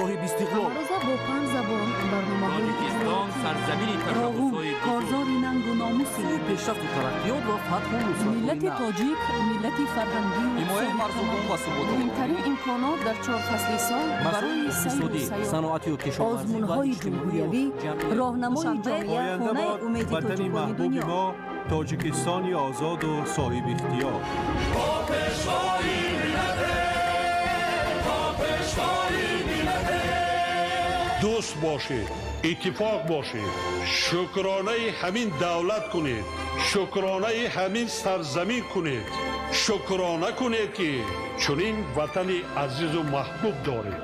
Соҳибистиқлол. Ҳамарӯза бо панҷ забон барномаҳои Тоҷикистон сарзамини Роғун, ташаббусҳои бузург. корзори нангу номуси. Сӯи пешрафту тараққиёт ва фатҳу нусратҳои Миллати нав. тоҷик миллати фарҳангию Ҳимояи марзубон ва суботу Муҳимтарин имконот дар чор фасли сол Масоили барои сайру иқтисодӣ, сайёҳат. саноатию кишоварзӣ ва Озмунҳои иҷтимоию ҷумҳуриявӣ, ҷамъиятӣ. роҳнамои Душанбе, ҷомеа, Оянда хонаи бод умеди ватани тоҷикони маҳбуби дунё. мо, Тоҷикистони озоду соҳибихтиёр. Дӯст бошед, иттифоқ бошед, шукронаи ҳамин давлат кунед, шукронаи ҳамин сарзамин кунед, шукрона кунед, ки чунин ватани азизу маҳбуб доред.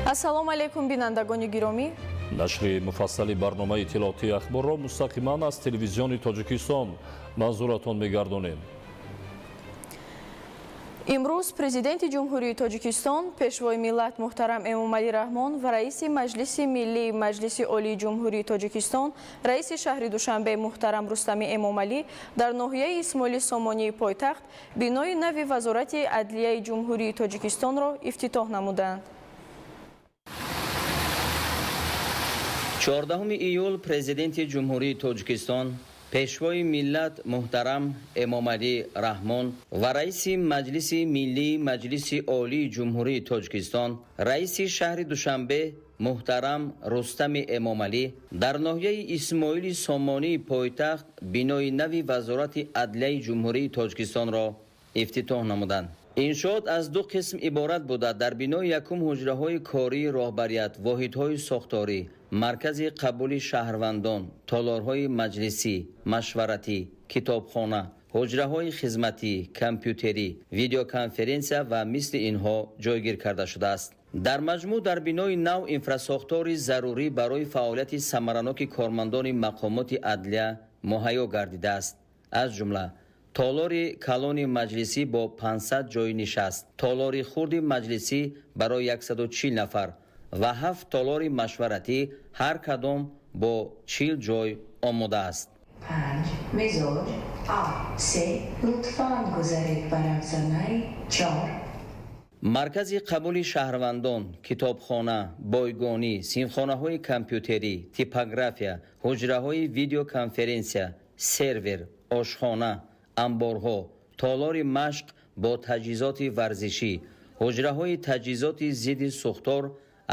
Ассалому алайкум, бинандагони гиромӣ. Нашри муфассали барномаи иттилоотии ахборро мустақиман аз Телевизиони Тоҷикистон манзуратон мегардонем. Имрӯз Президенти Ҷумҳурии Тоҷикистон, Пешвои миллат муҳтарам Эмомалӣ Раҳмон ва раиси Маҷлиси Миллии Маҷлиси Олии Ҷумҳурии Тоҷикистон, раиси шаҳри Душанбе муҳтарам Рустами Эмомалӣ дар ноҳияи Исмоили Сомонии пойтахт бинои нави Вазорати адлияи Ҷумҳурии Тоҷикистонро ифтитоҳ намуданд. 14 июл Президенти Ҷумҳурии Тоҷикистон, Пешвои миллат муҳтарам Эмомалӣ Раҳмон ва раиси Маҷлиси Миллии Маҷлиси Олии Ҷумҳурии Тоҷикистон, раиси шаҳри Душанбе муҳтарам Рустами Эмомалӣ дар ноҳияи Исмоили Сомонии пойтахт бинои нави Вазорати адлияи Ҷумҳурии Тоҷикистонро ифтитоҳ намуданд. Иншоот аз ду қисм иборат буда, дар бинои якум ҳуҷраҳои кории роҳбарият, воҳидҳои сохторӣ, маркази қабули шаҳрвандон, толорҳои маҷлисӣ, машваратӣ, китобхона, ҳуҷраҳои хизматӣ, компютерӣ, видеоконференсия ва мисли инҳо ҷойгир карда шудааст. Дар маҷмӯъ дар бинои нав инфрасохтори зарурӣ барои фаъолияти самараноки кормандони мақомоти адлия муҳайё гардидааст. Аз ҷумла толори калони маҷлисӣ бо 500 ҷойи нишаст, толори хурди маҷлисӣ барои 140 нафар ва ҳафт толори машваратӣ, ҳар кадом бо 40 ҷой омода аст. Панҷ, мизоҷ А се, лутфан гузаред ба равзанаи чор. Маркази қабули шаҳрвандон, китобхона, бойгонӣ, синфхонаҳои компютерӣ, типография, ҳуҷраҳои видеоконференсия, сервер, ошхона, амборҳо, толори машқ бо таҷҳизоти варзишӣ, ҳуҷраҳои таҷҳизоти зидди сӯхтор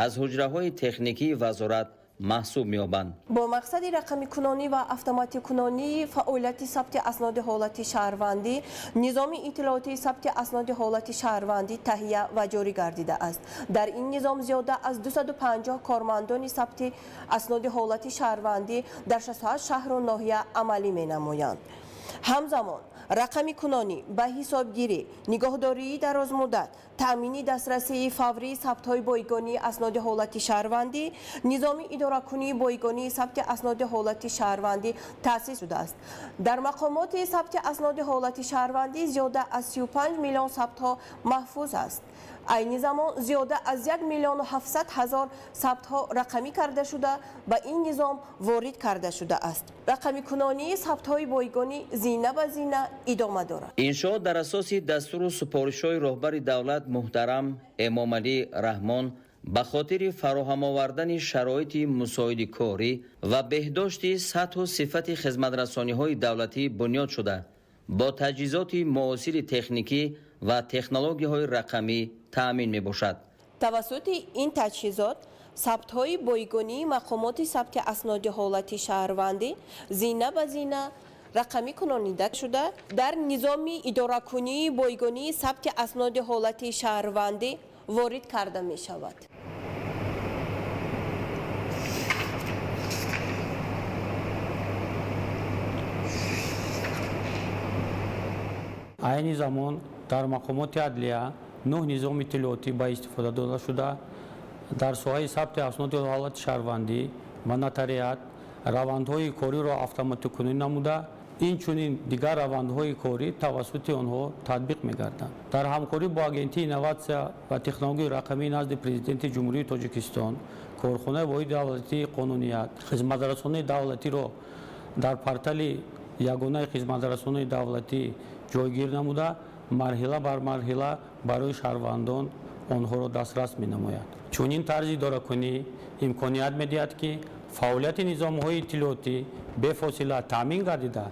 аз ҳуҷраҳои техникии вазорат маҳсуб меёбанд. Бо мақсади рақамикунонӣ ва автоматикунонии фаъолияти сабти асноди ҳолати шаҳрвандӣ низоми иттилоотии сабти асноди ҳолати шаҳрвандӣ таҳия ва ҷорӣ гардидааст. Дар ин низом зиёда аз 250 кормандони сабти асноди ҳолати шаҳрвандӣ дар 68 шаҳру ноҳия амалӣ менамоянд. Ҳамзамон рақамикунонӣ ба ҳисобгирӣ, нигоҳдории дарозмуддат, таъмини дастрасии фаврии сабтҳои бойгонии асноди ҳолати шаҳрвандӣ, низоми идоракунии бойгонии сабти асноди ҳолати шаҳрвандӣ таъсис шудааст. Дар мақомоти сабти асноди ҳолати шаҳрвандӣ зиёда аз 35 миллион сабтҳо маҳфуз аст. Айни замон зиёда аз 1 миллиону 700 ҳазор сабтҳо рақамӣ карда шуда, ба ин низом ворид карда шудааст. Рақамикунонии сабтҳои бойгонӣ зина ба зина идома дорад. Иншоот дар асоси дастуру супоришҳои роҳбари давлат муҳтарам Эмомалӣ Раҳмон ба хотири фароҳам овардани шароити мусоиди корӣ ва беҳдошти сатҳу сифати хизматрасониҳои давлатӣ бунёд шуда, бо таҷҳизоти муосири техникӣ ва технологияҳои рақамӣ таъмин мебошад. Тавассути ин таҷҳизот сабтҳои бойгонии мақомоти сабти асноди ҳолати шаҳрвандӣ зина ба зина рақамӣ кунонида шуда, дар низоми идоракунии бойгонии сабти асноди ҳолати шаҳрвандӣ ворид карда мешавад. Айни замон дар мақомоти адлия нӯҳ низоми иттилоотӣ ба истифода дода шуда, Дар соҳаи сабти асноди ҳолати шаҳрвандӣ ва нотариат равандҳои кориро автоматикунӣ намуда, инчунин дигар равандҳои корӣ тавассути онҳо татбиқ мегарданд. Дар ҳамкорӣ бо Агентии инноватсия ва технологияи рақамии назди Президенти Ҷумҳурии Тоҷикистон корхонаи воҳиди давлатии қонуният хизматрасонии давлатиро дар портали ягонаи хизматрасонии давлатӣ ҷойгир намуда, марҳила бар марҳила барои шаҳрвандон онҳоро дастрас менамояд. Чунин тарзи идоракунӣ имконият медиҳад, ки фаъолияти низомҳои иттилоотӣ бефосила таъмин гардида,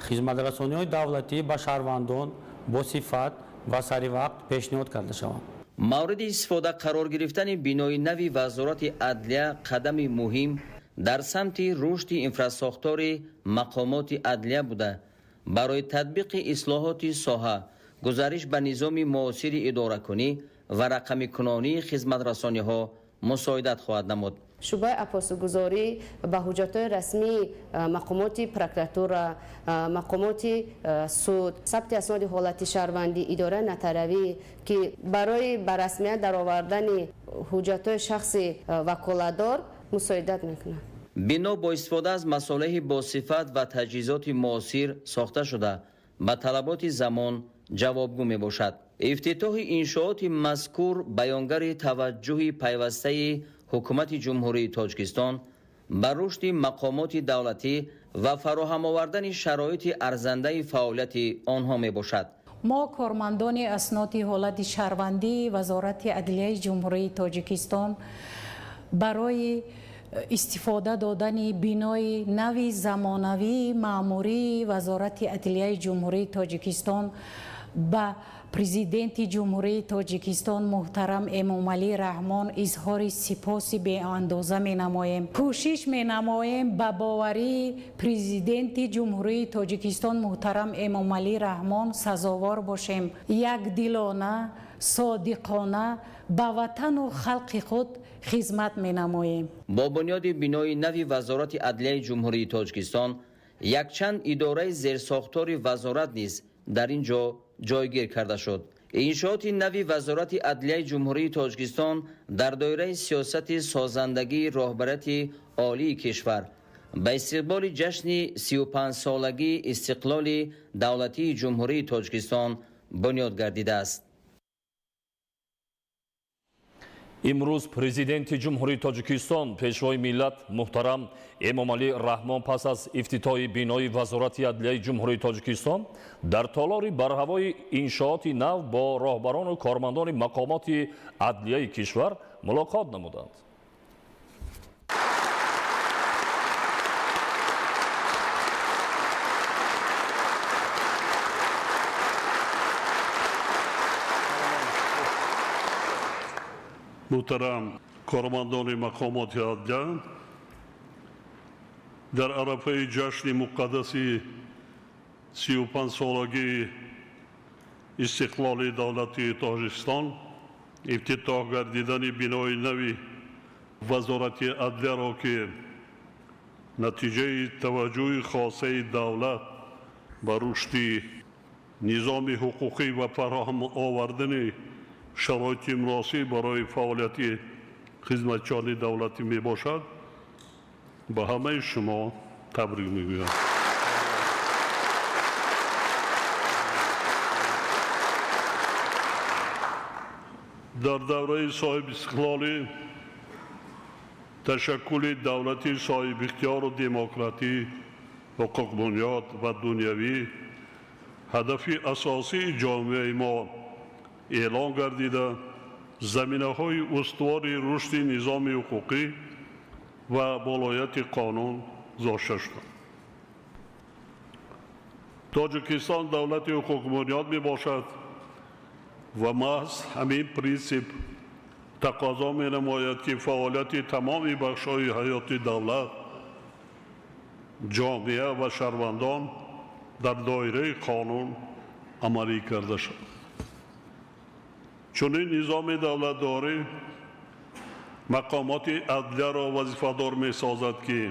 хизматрасониҳои давлатӣ ба шаҳрвандон бо сифат ва саривақт пешниҳод карда шаванд. Мавриди истифода қарор гирифтани бинои нави Вазорати адлия қадами муҳим дар самти рушди инфрасохтори мақомоти адлия буда, барои татбиқи ислоҳоти соҳа, гузариш ба низоми муосири идоракунӣ ва рақамикунонии хизматрасониҳо мусоидат хоҳад намуд. Шӯъбаи апостилгузорӣ ба ҳуҷҷатҳои расмии мақомоти прокуратура, мақомоти суд, сабти асноди ҳолати шаҳрвандӣ, идораи нотариавӣ, ки барои ба расмият даровардани ҳуҷҷатҳои шахси ваколатдор мусоидат мекунад. Бино бо истифода аз масолеҳи босифат ва таҷҳизоти муосир сохта шуда, ба талаботи замон ҷавобгӯ мебошад. Ифтитоҳи иншооти мазкур баёнгари таваҷҷӯҳи пайвастаи ҳукумати Ҷумҳурии Тоҷикистон ба рушди мақомоти давлатӣ ва фароҳам овардани шароити арзандаи фаъолияти онҳо мебошад. Мо, кормандони асноди ҳолати шаҳрвандии Вазорати адлияи Ҷумҳурии Тоҷикистон, барои истифода додани бинои нави замонавии маъмурии Вазорати адлияи Ҷумҳурии Тоҷикистон ба Президенти Ҷумҳурии Тоҷикистон муҳтарам Эмомалӣ Раҳмон изҳори сипоси беандоза менамоем. Кӯшиш менамоем ба боварии Президенти Ҷумҳурии Тоҷикистон муҳтарам Эмомалӣ Раҳмон сазовор бошем. Якдилона, содиқона ба ватану халқи худ хизмат менамоем. Бо бунёди бинои нави Вазорати адлияи Ҷумҳурии Тоҷикистон якчанд идораи зерсохтори вазорат низ дар ин ҷо ҷойгир карда шуд. Иншооти нави Вазорати адлияи Ҷумҳурии Тоҷикистон дар доираи сиёсати созандагии роҳбарияти олии кишвар ба истиқболи ҷашни 35-солагии истиқлоли давлатии Ҷумҳурии Тоҷикистон бунёд гардидааст. Имрӯз Президенти Ҷумҳурии Тоҷикистон, Пешвои миллат муҳтарам Эмомалӣ Раҳмон пас аз ифтитоҳи бинои Вазорати адлияи Ҷумҳурии Тоҷикистон дар толори барҳавои иншооти нав бо роҳбарону кормандони мақомоти адлияи кишвар мулоқот намуданд. Муҳтарам кормандони мақомоти адлия, дар арафаи ҷашни муқаддаси 35-солагии истиқлоли давлатии Тоҷикистон ифтитоҳ гардидани бинои нави Вазорати адлияро, ки натиҷаи таваҷҷӯҳи хосаи давлат ба рушди низоми ҳуқуқӣ ва фароҳам овардани шароити муносиб барои фаъолияти хизматчиёни давлатӣ мебошад, ба ҳамаи шумо табрик мегӯям. Дар давраи соҳибистиқлолӣ ташаккули давлати соҳибихтиёру демократӣ, ҳуқуқбунёд ва дунявӣ ҳадафи асосии ҷомеаи мо эълон гардида, заминаҳои устувори рушди низоми ҳуқуқӣ ва болояти қонун гузошта шуданд. Тоҷикистон давлати ҳуқуқбунёд мебошад ва маҳз ҳамин принсип тақозо менамояд, ки фаъолияти тамоми бахшҳои ҳаёти давлат, ҷомеа ва шаҳрвандон дар доираи қонун амалӣ карда шавад. Чунин низоми давлатдорӣ мақомоти адлияро вазифадор месозад, ки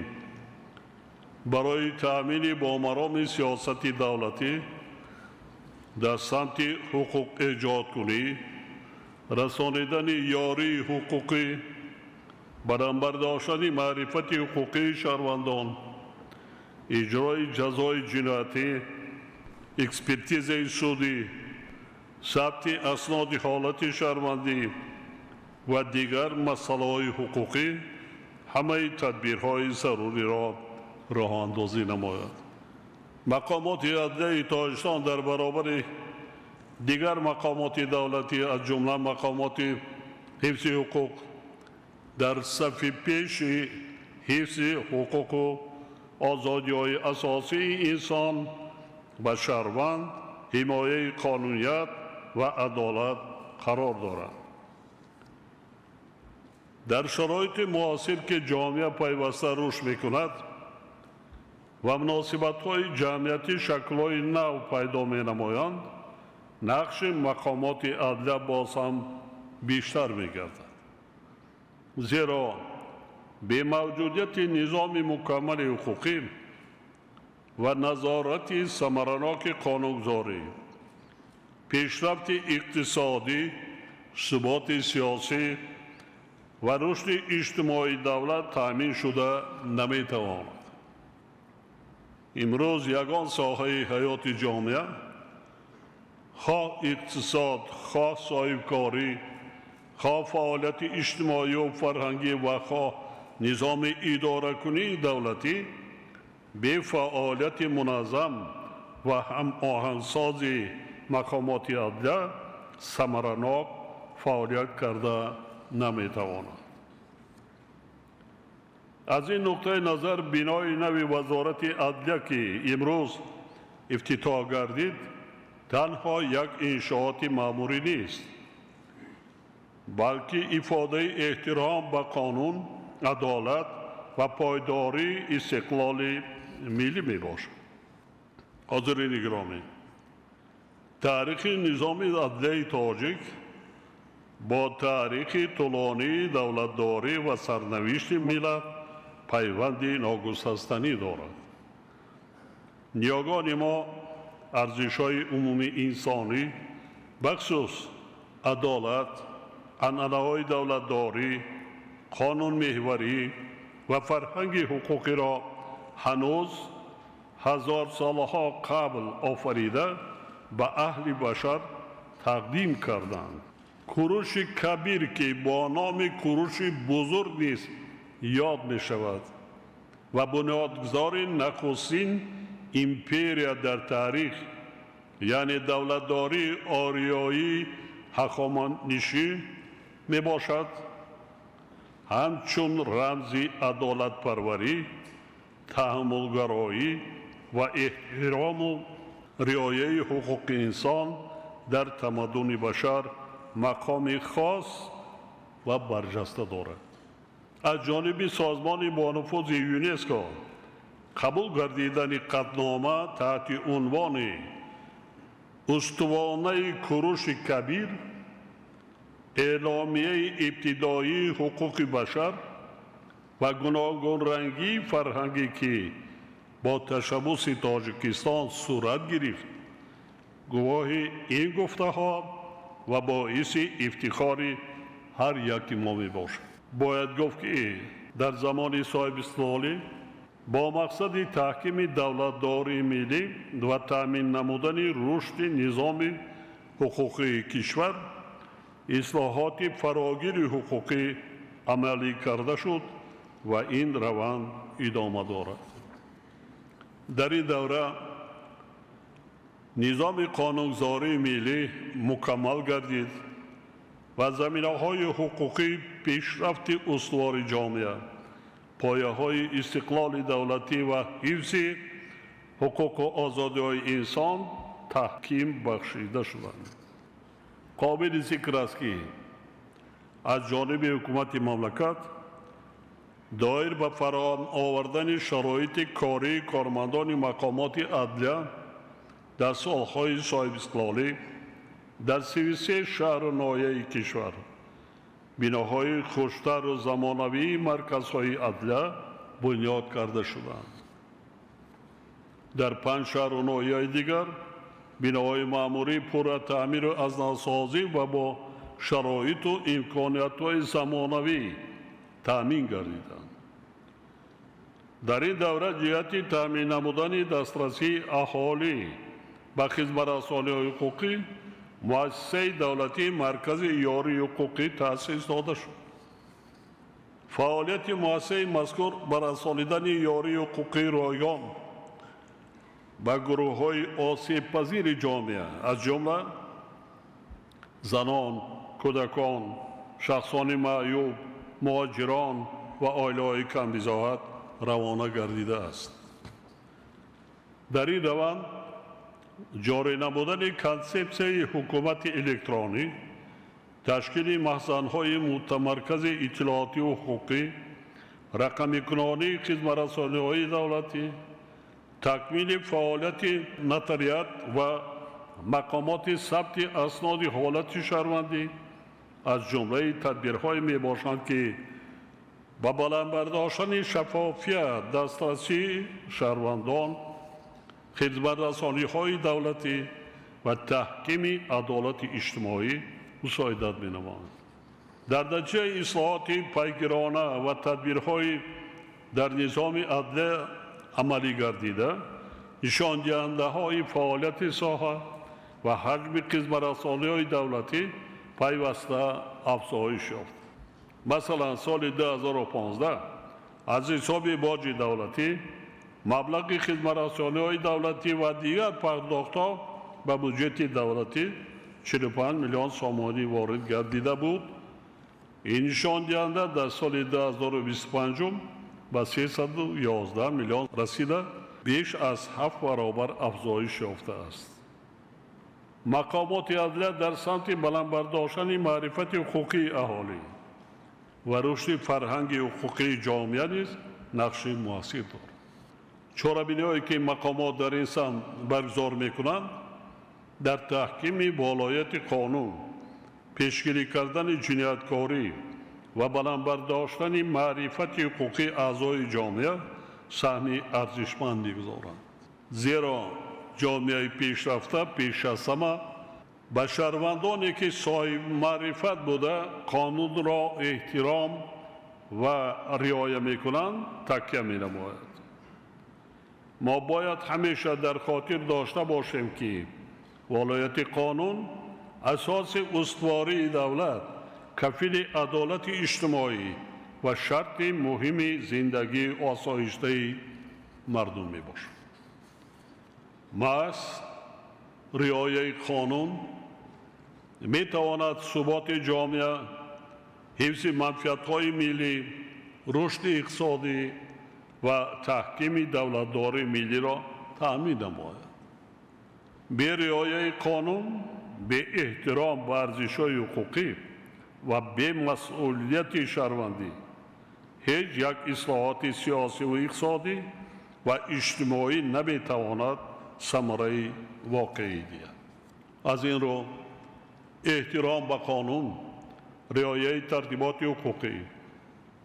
барои таъмини бомароми сиёсати давлатӣ дар самти ҳуқуқэҷодкунӣ, расонидани ёрии ҳуқуқӣ Баланд бардоштани маърифати ҳуқуқии шаҳрвандон, иҷрои ҷазои ҷиноятӣ, экспертизаи судӣ, сабти асноди ҳолати шаҳрвандӣ ва дигар масъалаҳои ҳуқуқӣ ҳамаи тадбирҳои заруриро роҳандозӣ намояд. Мақомоти адлияи Тоҷикистон дар баробари дигар мақомоти давлатӣ, аз ҷумла мақомоти ҳифзи ҳуқуқ, дар сафи пеши ҳифзи ҳуқуқу озодиҳои асосии инсон ва шаҳрванд, ҳимояи қонуният ва адолат қарор дорад. Дар шароити муосир, ки ҷомеа пайваста рушд мекунад ва муносибатҳои ҷамъиятӣ шаклҳои нав пайдо менамоянд, нақши мақомоти адлия боз ҳам бештар мегардад. Зеро бемавҷудияти низоми мукаммали ҳуқуқӣ ва назорати самараноки қонунгузорӣ, пешрафти иқтисодӣ, суботи сиёсӣ ва рушди иҷтимоии давлат таъмин шуда наметавонад. Имрӯз ягон соҳаи ҳаёти ҷомеа, хоҳ иқтисод, хоҳ соҳибкорӣ, хоҳ фаъолияти иҷтимоию фарҳангӣ ва хоҳ низоми идоракунии давлатӣ, бефаъолияти муназзам ва ҳамоҳангсози мақомоти адлия самаранок фаъолият карда наметавонад. Аз ин нуқтаи назар бинои нави Вазорати адлия, ки имрӯз ифтитоҳ гардид, танҳо як иншооти маъмурӣ нест, балки ифодаи эҳтиром ба қонун, адолат ва пойдории истиқлоли миллӣ мебошад. Ҳозирини гиромӣ, таърихи низоми адлияи тоҷик бо таърихи тӯлонии давлатдорӣ ва сарнавишти миллат пайванди ногусастанӣ дорад. Ниёгони мо арзишҳои умумии инсонӣ, бахусус адолат, анъанаҳои давлатдорӣ, қонунмеҳварӣ ва фарҳанги ҳуқуқиро ҳанӯз ҳазорсолаҳо қабл офарида, ба аҳли башар тақдим карданд. Куруши Кабир, ки бо номи Куруши Бузург низ ёд мешавад ва бунёдгузори нахустин империя дар таърих, яъне давлатдории ориёии ҳахоманишӣ мебошад, ҳамчун рамзи адолатпарварӣ, таҳаммулгароӣ ва эҳтирому риояи ҳуқуқи инсон дар тамаддуни башар мақоми хос ва барҷаста дорад. Аз ҷониби созмони бонуфузи ЮНЕСКО қабул гардидани қатънома таҳти унвони «Устувонаи Куруши Кабир, эъломияи ибтидоии ҳуқуқи башар ва гуногунрангии фарҳангӣ», ки бо ташаббуси Тоҷикистон сурат гирифт, гувоҳи ин гуфтаҳо ва боиси ифтихори ҳар яки мо мебошад. Бояд гуфт, ки дар замони соҳибистиқлолӣ бо мақсади таҳкими давлатдории миллӣ ва таъмин намудани рушди низоми ҳуқуқии кишвар ислоҳоти фарогири ҳуқуқӣ амалӣ карда шуд ва ин раванд идома дорад. Дар ин давра низоми қонунгузории миллӣ мукаммал гардид ва заминаҳои ҳуқуқии пешрафти устувори ҷомеа, пояҳои истиқлоли давлатӣ ва ҳифзи ҳуқуқу озодиҳои инсон таҳким бахшида шуданд. Қобили зикр аст, ки аз ҷониби ҳукумати мамлакат доир ба фароҳам овардани шароити кории кормандони мақомоти адлия дар солҳои соҳибистиқлолӣ дар 33 шаҳру ноҳияи кишвар биноҳои хуштару замонавии марказҳои адлия бунёд карда шуданд. Дар панҷ шаҳру ноҳияи дигар биноҳои маъмурӣ пурра таъмиру аз навсозӣ ва бо шароиту имкониятҳои замонавӣ Таъмин гардиданд. Дар ин давра ҷиҳати таъмин намудани дастрасии аҳолӣ ба хизматрасониҳои ҳуқуқӣ муассисаи давлатии Маркази ёрии ҳуқуқӣ таъсис дода шуд. Фаъолияти муассисаи мазкур ба расонидани ёрии ҳуқуқии ройгон ба гурӯҳҳои осебпазири ҷомеа, аз ҷумла занон, кӯдакон, шахсони маъюб, муҳоҷирон ва оилаҳои камбизоат равона гардидааст. Дар ин раванд ҷорӣ намудани консепсияи ҳукумати электронӣ, ташкили маҳзанҳои мутамаркази иттилоотиву ҳуқуқӣ, рақамикунонии хизматрасониҳои давлатӣ, такмили фаъолияти нотариат ва мақомоти сабти асноди ҳолати шаҳрвандӣ аз ҷумлаи тадбирҳое мебошанд, ки ба баланд бардоштани шаффофият, дастрасии шаҳрвандон, хизматрасониҳои давлатӣ ва таҳкими адолати иҷтимоӣ мусоидат менамоянд. Дар натиҷаи ислоҳоти пайгирона ва тадбирҳои дар низоми адлия амалӣ гардида, нишондиҳандаҳои фаъолияти соҳа ва ҳаҷми хизматрасониҳои давлатӣ пайваста афзоиш ёфт. Масалан, соли 2015 аз ҳисоби боҷи давлатӣ маблағи хизматрасониҳои давлатӣ ва дигар пардохтҳо ба буҷети давлатӣ 45 миллион сомонӣ ворид гардида буд. Ин нишондиҳанда дар соли 2025 ба 311 миллион расида, беш аз 7 баробар афзоиш ёфтааст. Мақомоти адлия дар самти баланд бардоштани маърифати ҳуқуқии аҳолӣ ва рушди фарҳанги ҳуқуқии ҷомеа низ нақши муассир дорад. Чорабиниҳое, ки мақомот дар ин самт баргузор мекунанд, дар таҳкими волояти қонун, пешгирӣ кардани ҷинояткорӣ ва баланд бардоштани маърифати ҳуқуқии аъзои ҷомеа саҳми арзишманд мегузоранд. Зеро ҷомеаи пешрафта пеш аз ҳама ба шаҳрвандоне, ки соҳибмаърифат буда, қонунро эҳтиром ва риоя мекунанд, такя менамояд. Мо бояд ҳамеша дар хотир дошта бошем, ки волояти қонун асоси устувории давлат, кафили адолати иҷтимоӣ ва шарти муҳими зиндагии осоиштаи мардум мебошад. Маҳз риояи қонун метавонад суботи ҷомеа, ҳифзи манфиатҳои миллӣ, рушди иқтисодӣ ва таҳкими давлатдории миллиро таъмин намояд. Бе риояи қонун, беэҳтиром ба арзишҳои ҳуқуқӣ ва бемасъулияти шаҳрвандӣ ҳеҷ як ислоҳоти сиёсиву иқтисодӣ ва иҷтимоӣ наметавонад самараи воқеӣ диҳад. Аз ин рӯ эҳтиром ба қонун, риояи тартиботи ҳуқуқӣ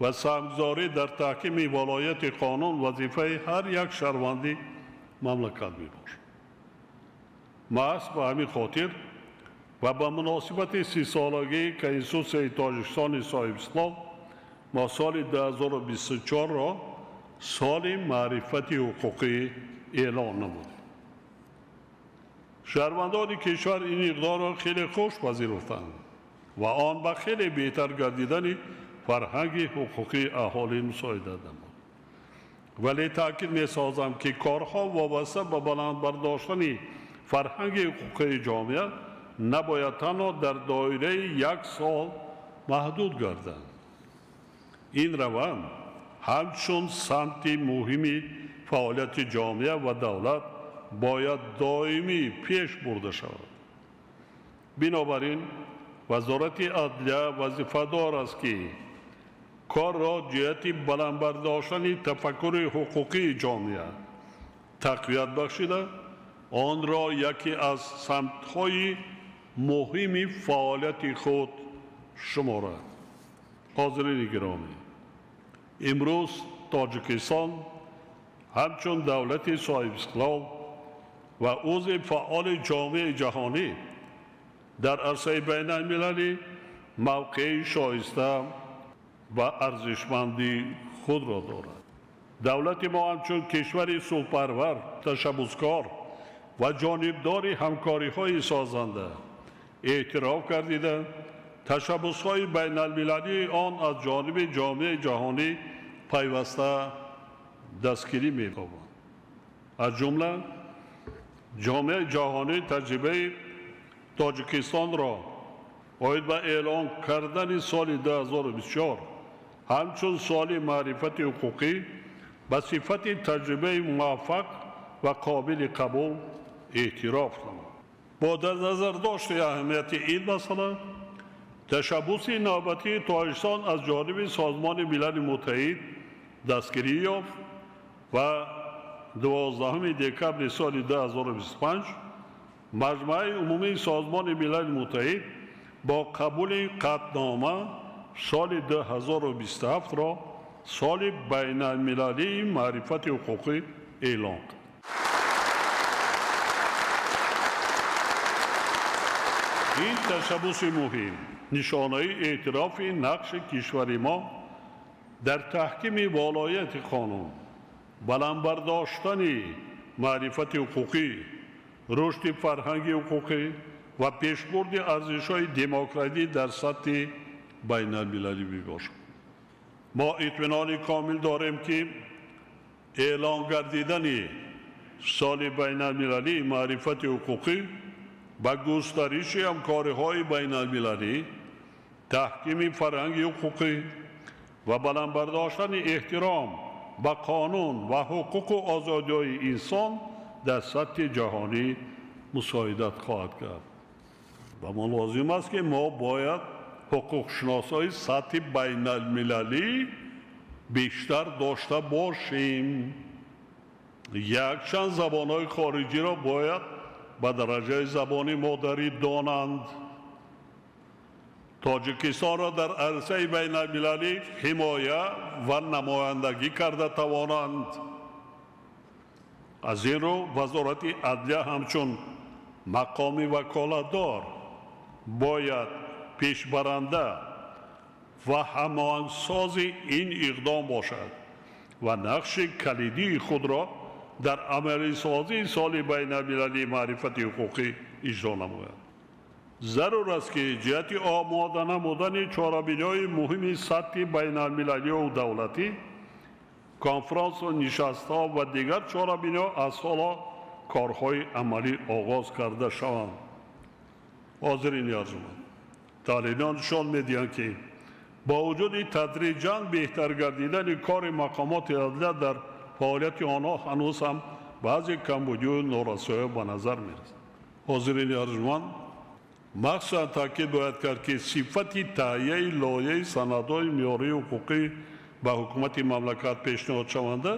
ва саҳмгузорӣ дар таҳкими волояти қонун вазифаи ҳар як шаҳрванди мамлакат мебошад. Маҳз ба ҳамин хотир ва ба муносибати 30-солагии Конститутсияи Тоҷикистони соҳибистиқлол мо соли 2024-ро соли маърифати ҳуқуқӣ эълон намудем. Шаҳрвандони кишвар ин иқдорро хеле хуш пазируфтанд ва он ба хеле беҳтар гардидани фарҳанги ҳуқуқии аҳолӣ мусоидат намуд. Вале таъкид месозам, ки корҳо вобаста ба баланд бардоштани фарҳанги ҳуқуқии ҷомеа набояд танҳо дар доираи як сол маҳдуд гарданд. Ин раванд ҳамчун самти муҳими фаъолияти ҷомеа ва давлат бояд доимӣ пеш бурда шавад. Бинобар ин Вазорати адлия вазифадор аст, ки корро ҷиҳати баланд бардоштани тафаккури ҳуқуқии ҷомеа тақвият бахшида, онро яке аз самтҳои муҳими фаъолияти худ шуморад. Ҳозирини гиромӣ, имрӯз Тоҷикистон ҳамчун давлати соҳибистиқлол ва узви фаъоли ҷомеаи ҷаҳонӣ дар арсаи байналмилалӣ мавқеи шоиста ва арзишманди худро дорад. Давлати мо ҳамчун кишвари сулҳпарвар, ташаббускор ва ҷонибдори ҳамкориҳои созанда эътироф гардида, ташаббусҳои байналмилалии он аз ҷониби ҷомеаи ҷаҳонӣ пайваста дастгирӣ меёбад. Аз ҷумла ҷомеаи ҷаҳонӣ таҷрибаи Тоҷикистонро оид ба эълон кардани соли 2024 ҳамчун соли маърифати ҳуқуқӣ ба сифати таҷрибаи муваффақ ва қобили қабул эътироф намуд. Бо дар назардошти аҳамияти ин масъала, ташаббуси навбатии Тоҷикистон аз ҷониби Созмони Милали Муттаҳид дастгирӣ ёфт ва 12 декабри соли 2025 Маҷмааи умумии Созмони Милали Муттаҳид бо қабули қатънома соли 2027-ро соли байналмилалии маърифати ҳуқуқӣ эълон кард. Ин ташаббуси муҳим нишонаи эътирофи нақши кишвари мо дар таҳкими волояти қонун, баланд бардоштани маърифати ҳуқуқӣ, рушди фарҳанги ҳуқуқӣ ва пешбурди арзишҳои демократӣ дар сатҳи байналмилалӣ мебошад. Мо итминони комил дорем, ки эълон гардидани соли байналмилалии маърифати ҳуқуқӣ ба густариши ҳамкориҳои байналмилалӣ, таҳкими фарҳанги ҳуқуқӣ ва баланд бардоштани эҳтиром ба қонун ва ҳуқуқу озодиҳои инсон дар сатҳи ҷаҳонӣ мусоидат хоҳад кард. Ва мо лозим аст, ки мо бояд ҳуқуқшиносҳои сатҳи байналмилалӣ бештар дошта бошем. Якчанд забонҳои хориҷиро бояд ба дараҷаи забони модарӣ донанд. Тоҷикистонро дар арсаи байналмилалӣ ҳимоя ва намояндагӣ карда тавонанд. Аз ин рӯ Вазорати адлия ҳамчун мақоми ваколатдор бояд пешбаранда ва ҳамоҳангсози ин иқдом бошад ва нақши калидии худро дар амалисозии соли байналмилалии маърифати ҳуқуқӣ иҷро намояд. Зарур аст, ки ҷиҳати омода намудани чорабиниҳои муҳими сатҳи байналмилалию давлатӣ, конфронсу нишастҳо ва дигар чорабиниҳо аз ҳоло корҳои амалӣ оғоз карда шаванд. Ҳозирини арзуманд, таҳлилҳо нишон медиҳанд, ки бо вуҷуди тадриҷан беҳтар гардидани кори мақомоти адлия дар фаъолияти онҳо ҳанӯз ҳам баъзе камбудию норасоиҳо ба назар мерасад. Ҳозирини арзуманд, махсусан таъкид бояд кард, ки сифати таҳияи лоиҳаи санадҳои меъёрии ҳуқуқӣ ба ҳукумати мамлакат пешниҳодшаванда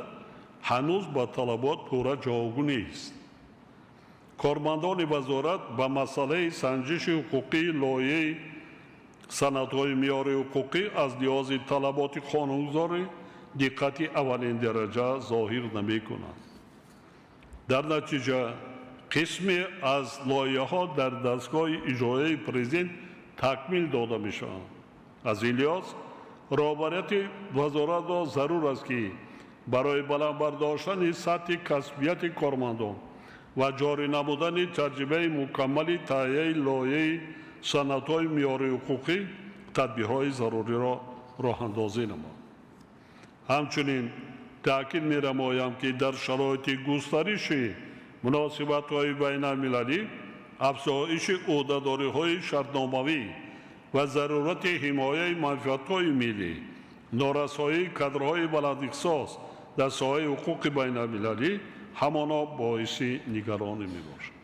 ҳанӯз ба талабот пурра ҷавобгӯ нест. Кормандони вазорат ба масъалаи санҷиши ҳуқуқии лоиҳаи санадҳои меъёрии ҳуқуқӣ аз лиҳози талаботи қонунгузорӣ диққати аввалиндараҷа зоҳир намекунанд. Дар натиҷа қисме аз лоиҳаҳо дар дастгоҳи иҷроияи президент такмил дода мешаванд. Аз ин лиҳоз роҳбарияти вазоратро зарур аст, ки барои баланд бардоштани сатҳи касбияти кормандон ва ҷорӣ намудани таҷрибаи мукаммали таҳияи лоиҳаи санадҳои меъёрии ҳуқуқӣ тадбирҳои заруриро роҳандозӣ намояд. Ҳамчунин таъкид менамоям, ки дар шароити густариши муносибатҳои байналмилалӣ, афзоиши ӯҳдадориҳои шартномавӣ ва зарурати ҳимояи манфиатҳои миллӣ, норасоии кадрҳои баландихтисос дар соҳаи ҳуқуқи байналмилалӣ ҳамоно боиси нигаронӣ мебошад.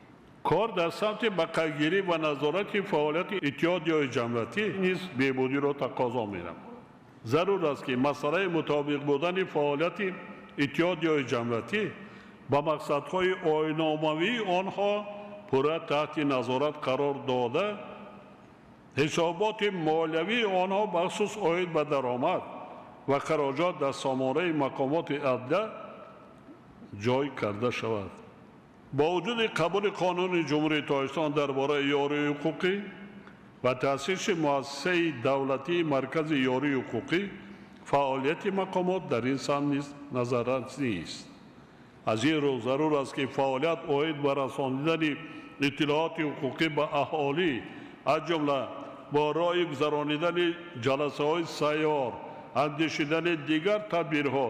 Кор дар самти ба қайдгирӣ ва назорати фаъолияти иттиҳодияҳои ҷамъиятӣ низ беҳбудиро тақозо менамояд. Зарур аст, ки масъалаи мутобиқ будани фаъолияти иттиҳодияҳои ҷамъиятӣ ба мақсадҳои оинномавии онҳо пурра таҳти назорат қарор дода, ҳисоботи молиявии онҳо бахусус оид ба даромад ва хароҷот дар сомонаи мақомоти адлия ҷой карда шавад. Бо вуҷуди қабули қонуни Ҷумҳурии Тоҷикистон дар бораи ёрии ҳуқуқӣ, Ва таъсиси муассисаи давлатии Маркази ёрии ҳуқуқӣ фаъолияти мақомот дар ин самт низ назаррас нест. Аз ин рӯ зарур аст, ки фаъолият оид ба расонидани иттилооти ҳуқуқӣ ба аҳолӣ, аз ҷумла бо роҳи гузаронидани ҷаласаҳои сайёр, андешидани дигар тадбирҳо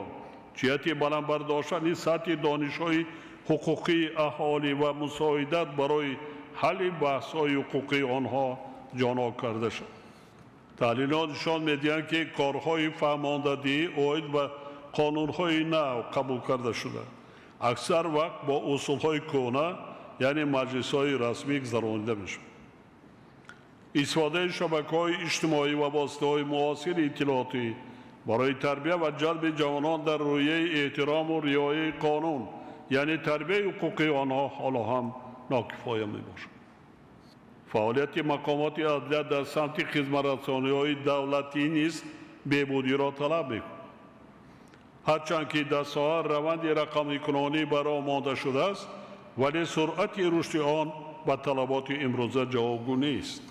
ҷиҳати баланд бардоштани сатҳи донишҳои ҳуқуқии аҳолӣ ва мусоидат барои ҳалли баҳсҳои ҳуқуқии онҳо ҷоно карда шавад. Таҳлилҳо нишон медиҳанд, ки корҳои фаҳмондадиҳӣ оид ба қонунҳои нав қабул карда шуда аксар вақт бо усулҳои кӯҳна, яъне маҷлисҳои расмӣ гузаронида мешавад. Истифодаи шабакаҳои иҷтимоӣ ва воситаҳои муосири иттилоотӣ барои тарбия ва ҷалби ҷавонон дар рӯҳияи эҳтирому риояи қонун, яъне тарбияи ҳуқуқии онҳо, ҳоло ҳам нокифоя мебошад. Фаъолияти мақомоти адлия дар самти хизматрасониҳои давлатӣ низ беҳбудиро талаб мекунад. Ҳарчанд ки дар соҳа раванди рақамикунонӣ ба роҳ монда шудааст, вале суръати рушди он ба талаботи имрӯза ҷавобгӯ нест.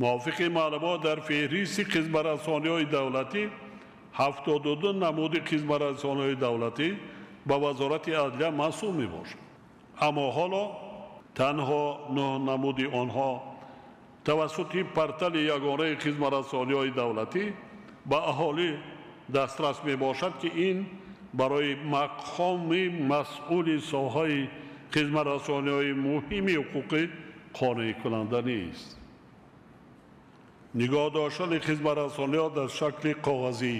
Мувофиқи маълумот, дар феҳристи хизматрасониҳои давлатӣ 72 намуди хизматрасониҳои давлатӣ ба Вазорати адлия мансуб мебошад, аммо ҳоло танҳо 9 намуди онҳо тавассути портали ягонаи хизматрасониҳои давлатӣ ба аҳолӣ дастрас мебошад, ки ин барои мақоми масъули соҳаи хизматрасониҳои муҳими ҳуқуқӣ қонеъкунанда нест. Нигоҳ доштани хизматрасониҳо дар шакли коғазӣ,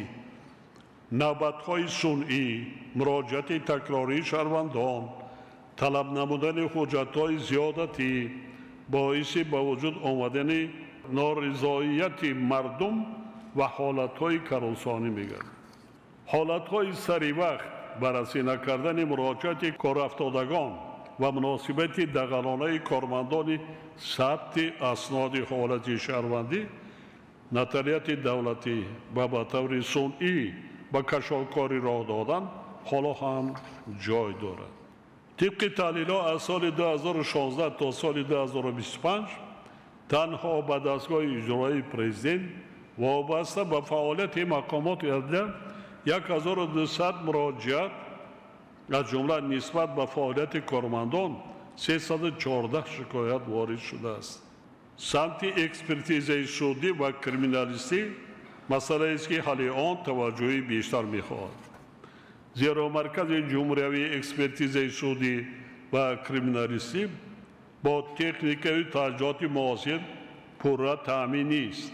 навбатҳои сунъӣ, муроҷиати такрории шаҳрвандон, талаб намудани ҳуҷҷатҳои зиёдатӣ боиси ба вуҷуд омадани норизоияти мардум ва ҳолатҳои коррупсионӣ мегардад. Ҳолатҳои саривақт баррасӣ накардани муроҷиати корафтодагон ва муносибати дағалонаи кормандони сабти асноди ҳолати шаҳрвандӣ, нотариати давлатӣ ва ба таври сунъӣ ба кашолкорӣ роҳ додан ҳоло ҳам ҷой дорад. Тибқи таҳлилҳо, аз соли 2016 то соли 2025 танҳо ба дастгоҳи иҷроии президент вобаста ба фаъолияти мақомоти адлия 1200 муроҷиат, аз ҷумла нисбат ба фаъолияти кормандон 314 шикоят ворид шудааст. Самти экспертизаи судӣ ва криминалистӣ масъалаест, ки ҳалли он таваҷҷӯҳи бештар мехоҳад, зеро Маркази ҷумҳуриявии экспертизаи судӣ ва криминалистӣ бо техникаю таҷҳизоти муосир пурра таъмин нест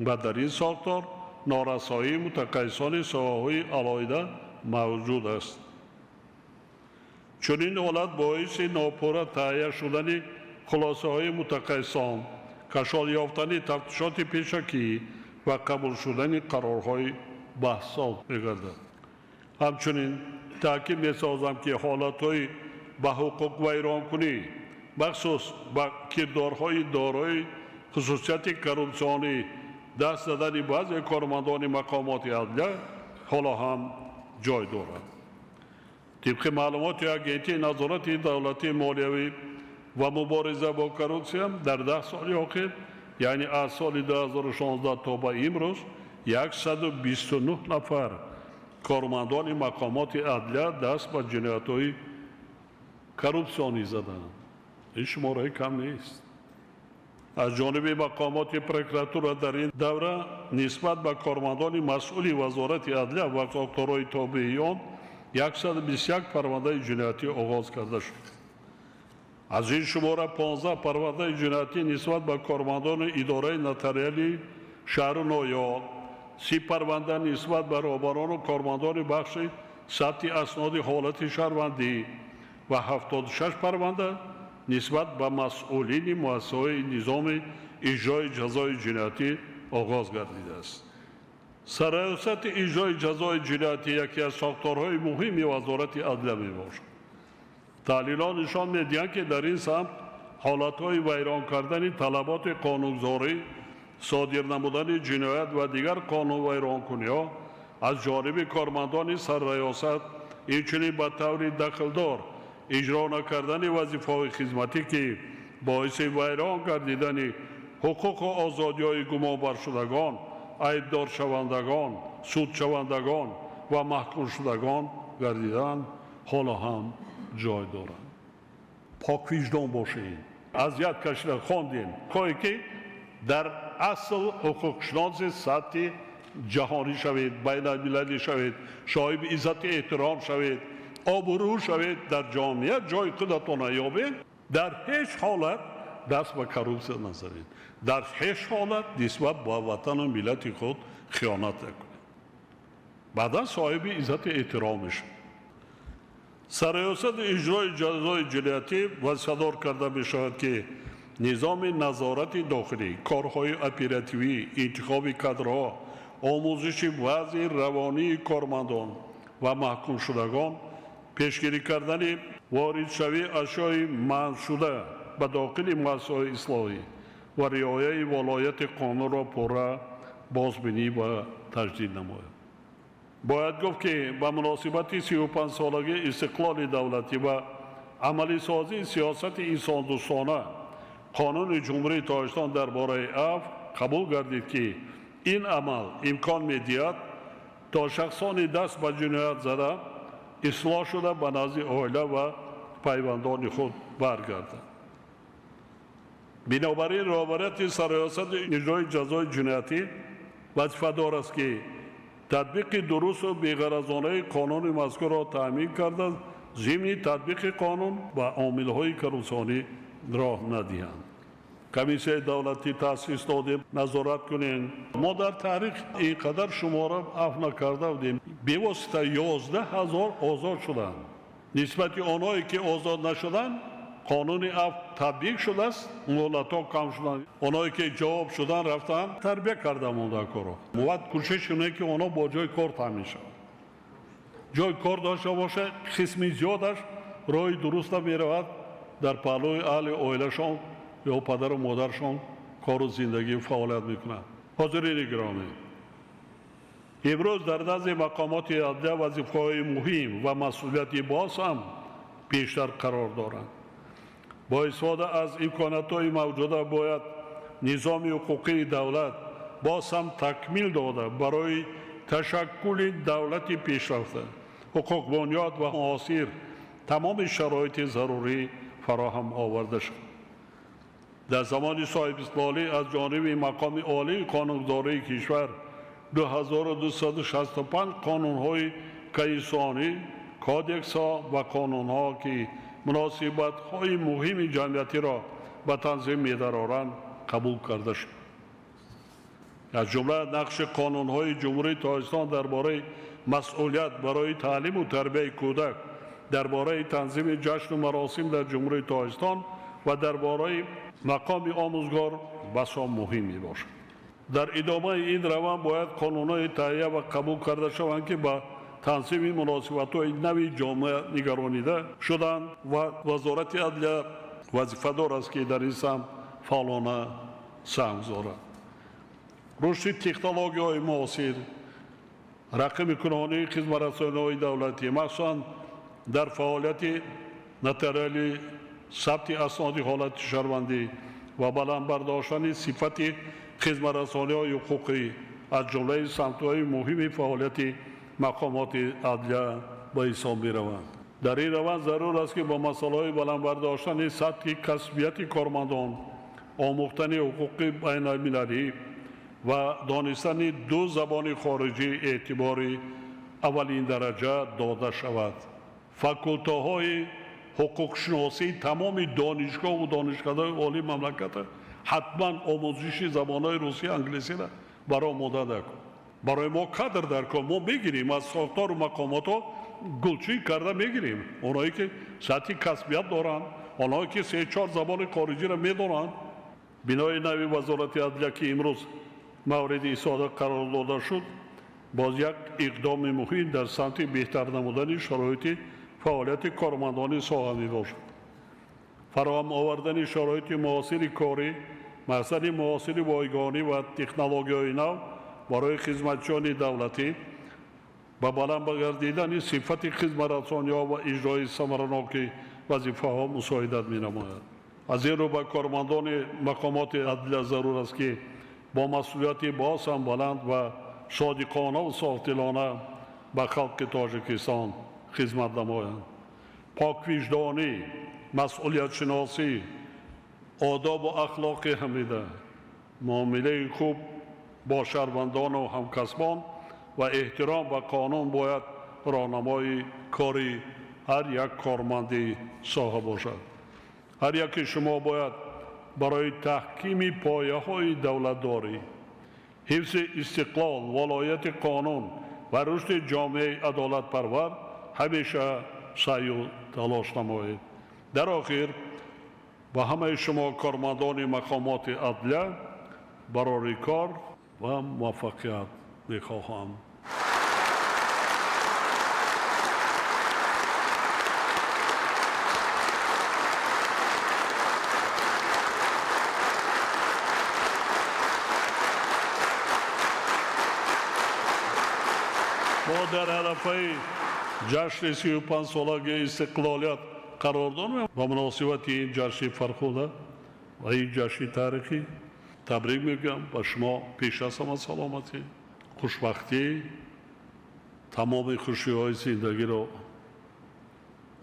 ва дар ин сохтор норасоии мутахассисони соҳаҳои алоҳида мавҷуд аст. Чунин ҳолат боиси нопурра таҳия шудани хулосаҳои мутахассисон, кашол ёфтани тафтишоти пешакӣ ва қабул шудани қарорҳои баҳсоз мегардад. Ҳамчунин таъкид месозам, ки ҳолатҳои ба ҳуқуқвайронкунӣ, махсус ба кирдорҳои дорои хусусияти коррупсионӣ даст задани баъзе кормандони мақомоти адлия ҳоло ҳам ҷой дорад. Тибқи маълумоти Агентии назорати давлатии молиявӣ ва мубориза бо коррупсия, дар 10 соли охир, яъне аз соли 2016 то ба имрӯз, 129 нафар кормандони мақомоти адлия даст ба ҷиноятҳои коррупсионӣ заданд. Ин шумораи кам нест. Аз ҷониби мақомоти прокуратура дар ин давра нисбат ба кормандони масъули Вазорати адлия ва сохторҳои тобеи он 121 парвандаи ҷиноятӣ оғоз карда шуд. Аз ин шумора 15 парвандаи ҷиноятӣ нисбат ба кормандони идораи нотариалии шаҳру ноҳияҳо, 30 парванда нисбат ба роҳбарону кормандони бахши сабти асноди ҳолати шаҳрвандӣ ва 76 парванда нисбат ба масъулини муассисаҳои низоми иҷрои ҷазои ҷиноятӣ оғоз гардидааст. Сарраёсати иҷрои ҷазои ҷиноятӣ яке аз сохторҳои муҳими Вазорати адлия мебошад. Таҳлилҳо нишон медиҳанд, ки дар ин самт ҳолатҳои вайрон кардани талаботи қонунгузорӣ, содир намудани ҷиноят ва дигар қонунвайронкуниҳо аз ҷониби кормандони сарраёсат, инчунин ба таври дахлдор иҷро накардани вазифаҳои хизматӣ, ки боиси вайрон гардидани ҳуқуқу озодиҳои гумонбаршудагон, айбдоршавандагон, судшавандагон ва маҳкумшудагон гардидан ҳоло ҳам ҷой доранд. Поквиҷдон бошед. Азият кашида хондем, хоҳе ки дар асл ҳуқуқшиноси сатҳи ҷаҳонӣ шавед, байналмилалӣ шавед, соҳиби иззату эҳтиром шавед, обрӯ шавед, дар ҷомеа ҷои худатонро ёбед. Дар ҳеҷ ҳолат даст ба коррупсия назанед, дар ҳеҷ ҳолат нисбат ба ватану миллати худ хиёнат накунед. Баъдан соҳиби иззату эҳтиром мешавед. Сарриёсати иҷрои ҷазои ҷиноятӣ вазифадор карда мешавад, ки низоми назорати дохилӣ, корҳои оперативӣ, интихоби кадрҳо, омӯзиши вазъи равонии кормандон ва маҳкумшудагон, пешгирӣ кардани воридшавии ашёи манъшуда ба дохили муассисаҳои ислоҳӣ ва риояи волояти қонунро пурра бозбинӣ ва таҷдид намояд. Бояд гуфт, ки ба муносибати 35-солагии истиқлоли давлатӣ ва амалисозии сиёсати инсондӯстона Қонуни Ҷумҳурии Тоҷикистон дар бораи афв қабул гардид, ки ин амал имкон медиҳад то шахсони даст ба ҷиноят зада ислоҳ шуда ба назди оила ва пайвандони худ баргарданд. Бинобар ин роҳбарияти Сарриёсати иҷрои ҷазои ҷиноятӣ вазифадор аст, ки татбиқи дурусту беғаразонаи қонуни мазкурро таъмин карда, зимни татбиқи қонун ба омилҳои коррупсионӣ роҳ надиҳанд. Комиссияи давлатӣ таъсис додем, назорат кунем. Мо дар таърих ин қадар шумора афв накарда будем. Бевосита 11 000 озод шуданд. Нисбати онҳое ки озод нашуданд, қонуни афв татбиқ шудааст, муҳлатҳо кам шуданд. Онҳое ки ҷавоб шудан рафтанд, тарбия карда монда корро. Бояд кӯшиш кунем, ки онҳо бо ҷои кор таъмин шаванд. Ҷои кор дошта бошад, қисми зиёдаш роҳи дуруста меравад, дар паҳлӯи аҳли оилашон ё падару модаршон кору зиндагӣ фаъолият мекунанд. Ҳозирини гиромӣ, имрӯз дар назди мақомоти адлия вазифаҳои муҳим ва масъулияти боз ҳам бештар қарор доранд. Бо истифода аз имкониятҳои мавҷуда бояд низоми ҳуқуқии давлат боз ҳам такмил дода барои ташаккули давлати пешрафта, ҳуқуқбунёд ва муосир тамоми шароити зарурӣ фароҳам оварда шавад. Дар замони соҳибистиқлолӣ аз ҷониби мақоми олии қонунгузории кишвар 2265 қонунҳои конститутсионӣ, кодексҳо ва қонунҳо, ки муносибатҳои муҳими ҷамъиятиро ба танзим медароранд, қабул карда шуд. Аз ҷумла нақши қонунҳои Ҷумҳурии Тоҷикистон дар бораи масъулият барои таълиму тарбияи кӯдак, дар бораи танзими ҷашну маросим дар Ҷумҳурии Тоҷикистон ва дар бораи мақоми омӯзгор басо муҳим мебошад. Дар идомаи ин раванд бояд қонунҳои таҳия ва қабул карда шаванд, ки ба танзими муносибатҳои нави ҷомеа нигаронида шуданд ва Вазорати адлия вазифадор аст, ки дар ин самт фаъолона саҳм гузорад. Рушди технологияҳои муосир, рақамикунонии хизматрасониҳои давлатӣ, махсусан дар фаъолияти нотариалӣ, сабти асноди ҳолати шаҳрвандӣ ва баланд бардоштани сифати хизматрасониҳои ҳуқуқӣ аз ҷумлаи самтҳои муҳими фаъолияти мақомоти адлия ба ҳисоб мераванд. Дар ин раванд зарур аст, ки бо масъалаҳои баланд бардоштани сатҳи касбияти кормандон, омӯхтани ҳуқуқи байналмилалӣ ва донистани ду забони хориҷӣ эътибори аввалин дараҷа дода шавад. Факултаҳои ҳуқуқшиносии тамоми донишгоҳу донишкадаҳои олии мамлакат ҳатман омӯзиши забонҳои русӣ, англисиро барои омода кун. Барои мо кадр дар кор, мо мегирем аз сохтору мақомотҳо, гулчин карда мегирем онҳое ки сатҳи касбият доранд, онҳое ки се-чор забони хориҷиро медонанд. Бинои нави Вазорати адлия, ки имрӯз мавриди истифода қарор дода шуд, боз як иқдоми муҳим дар самти беҳтар намудани шароити фаъолияти кормандони соҳа мебошад. Фароҳам овардани шароити муосири корӣ, мақсади муосири бойгонӣ ва технологияҳои нав барои хизматчиёни давлатӣ ба баланд гардидани сифати хизматрасониҳо ва иҷрои самараноки вазифаҳо мусоидат менамояд. Аз ин рӯ ба кормандони мақомоти адлия зарур аст, ки бо масъулияти боз ҳам баланд ва содиқонаву софдилона ба халқи Тоҷикистон хизмат намоянд. Поквиҷдонӣ, масъулиятшиносӣ, одобу ахлоқи ҳамида, муомилаи хуб бо шаҳрвандону ҳамкасбон ва эҳтиром ба қонун бояд роҳнамои кори ҳар як корманди соҳа бошад. Ҳар яке шумо бояд барои таҳкими пояҳои давлатдорӣ, ҳифзи истиқлол, волояти қонун ва рушди ҷомеаи адолатпарвар ҳамеша саъю талош намоед. Дар охир ба ҳамаи шумо кормандони мақомоти адлия барори кор ва муваффақият мехоҳам. Мо дар арафаи ҷашни 35-солагии истиқлолият қарор дорем. Ба муносибати ин ҷашни фархуда ва ин ҷашни таърихӣ табрик мегӯям ба шумо пеш аз ҳама саломатӣ, хушбахтӣ, тамоми хушиҳои зиндагиро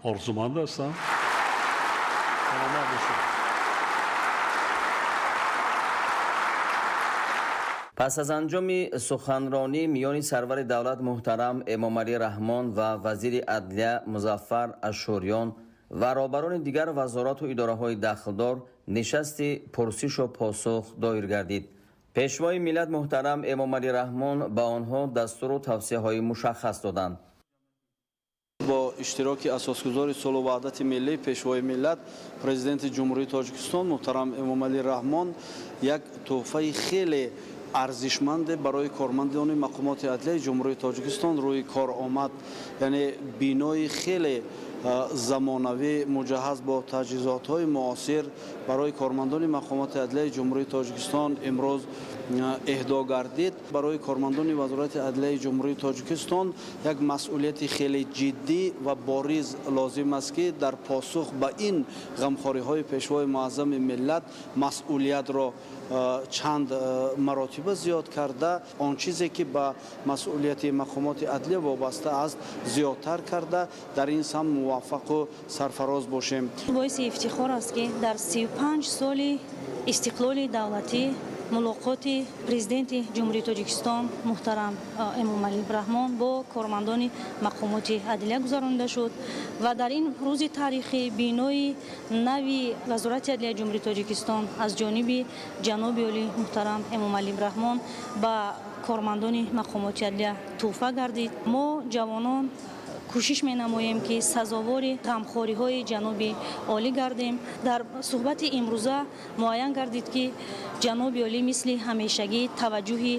орзуманд ҳастам. Саломат бошед. Пас аз анҷоми суханронӣ миёни сарвари давлат муҳтарам Эмомалӣ Раҳмон ва вазири адлия Музаффар Ашӯриён ва роҳбарони дигар вазорату идораҳои дахлдор нишасти пурсишу посух доир гардид. Пешвои миллат муҳтарам Эмомалӣ Раҳмон ба онҳо дастуру тавсияҳои мушаххас доданд. Бо иштироки асосгузори сулҳу ваҳдати миллӣ, Пешвои миллат, Президенти Ҷумҳурии Тоҷикистон муҳтарам Эмомалӣ Раҳмон як тӯҳфаи хеле арзишманде барои кормандони мақомоти адлияи Ҷумҳурии Тоҷикистон рӯи кор омад. Яъне бинои хеле замонавӣ муҷаҳҳаз бо таҷҳизотҳои муосир барои кормандони мақомоти адлияи Ҷумҳурии Тоҷикистон имрӯз эҳдо гардид. Барои кормандони Вазорати адлияи Ҷумҳурии Тоҷикистон як масъулияти хеле ҷиддӣ ва бориз лозим аст, ки дар посух ба ин ғамхориҳои Пешвои муаззами миллат масъулиятро чанд маротиба зиёд карда, он чизе ки ба масъулияти мақомоти адлия вобаста аст зиёдтар карда, дар ин самт муваффақу сарфароз бошем. Боиси ифтихор аст, ки дар 35 соли истиқлоли давлатӣ мулоқоти Президенти Ҷумҳурии Тоҷикистон муҳтарам Эмомалӣ Раҳмон бо кормандони мақомоти адлия гузаронида шуд ва дар ин рӯзи таърихӣ бинои нави Вазорати адлияи Ҷумҳурии Тоҷикистон аз ҷониби ҷаноби олӣ муҳтарам Эмомалӣ Раҳмон ба кормандони мақомоти адлия тӯҳфа гардид. Мо ҷавонон кӯшиш менамоем, ки сазовори ғамхориҳои ҷаноби олӣ гардем. Дар суҳбати имрӯза муайян гардид, ки ҷаноби олӣ мисли ҳамешагӣ таваҷҷӯҳи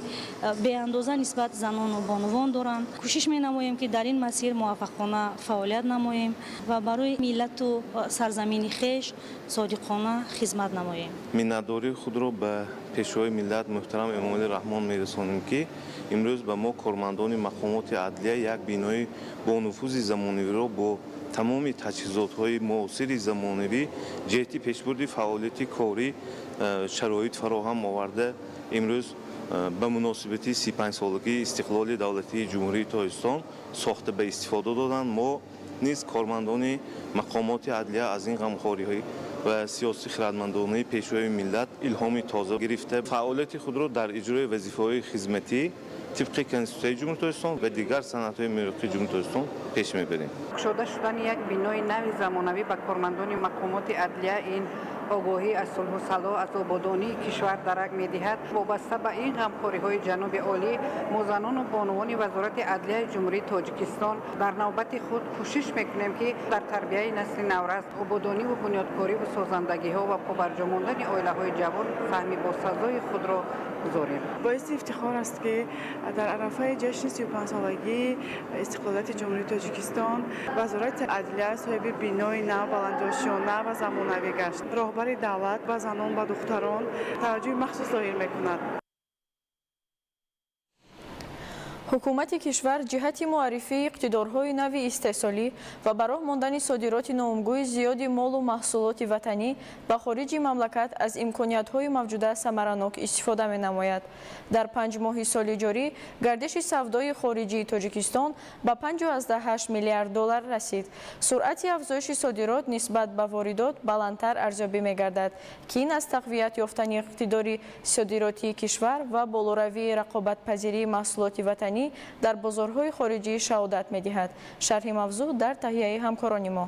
беандоза нисбат занону бонувон доранд. Кӯшиш менамоем, ки дар ин масир муваффақона фаъолият намоем ва барои миллату сарзамини хеш содиқона хизмат намоем. Миннатдории худро ба Пешвои миллат муҳтарам Эмомалӣ Раҳмон мерасонем, ки имрӯз ба мо кормандони мақомоти адлия як бинои бонуфузи замонавиро бо тамоми таҷҳизотҳои муосири замонавӣ ҷиҳати пешбурди фаъолияти корӣ шароит фароҳам оварда, имрӯз ба муносибати 35-солагии истиқлоли давлатии Ҷумҳурии Тоҷикистон сохта ба истифода доданд. Мо низ кормандони мақомоти адлия аз ин ғамхориҳои ва сиёсии хирадмандонаи Пешвои миллат илҳоми тоза гирифта, фаъолияти худро дар иҷрои вазифаҳои хизматӣ тибқи Конститутсияи Ҷумҳурии Тоҷикистон ва дигар санадҳои меъёрии Ҷумҳурии Тоҷикистон пеш мебарем. Кушода шудани як бинои нави замонавӣ ба кормандони мақомоти адлия ин огоҳӣ аз сулҳу салоҳ, аз ободонии кишвар дарак медиҳад. Вобаста ба ин ғамхориҳои ҷаноби олӣ мо занону бонувони Вазорати адлияи Ҷумҳурии Тоҷикистон дар навбати худ кӯшиш мекунем, ки дар тарбияи насли наврас, ободониву бунёдкориву созандагиҳо ва побарҷо мондани оилаҳои ҷавон саҳми босазои худро гузорем. Боиси ифтихор аст, ки дар арафаи ҷашни 35-солагии истиқлолияти Ҷумҳурии Тоҷикистон Вазорати адлия соҳиби бинои нав, баландошёна ва замонавӣ гашт. Роҳбари давлат ба занон, ба духтарон таваҷҷӯҳи махсус зоҳир мекунад. Ҳукумати кишвар ҷиҳати муаррифии иқтидорҳои нави истеҳсолӣ ва ба роҳ мондани содироти номгӯи зиёди молу маҳсулоти ватанӣ ба хориҷи мамлакат аз имкониятҳои мавҷуда самаранок истифода менамояд. Дар 5 моҳи соли ҷорӣ гардиши савдои хориҷии Тоҷикистон ба 5,8 миллиард доллар расид. Суръати афзоиши содирот нисбат ба воридот баландтар арзёбӣ мегардад, ки ин аз тақвият ёфтани иқтидори содиротии кишвар ва болоравии рақобатпазирии маҳсулоти ватанӣ дар бозорҳои хориҷӣ шаҳодат медиҳад. Шарҳи мавзӯъ дар таҳияи ҳамкорони мо.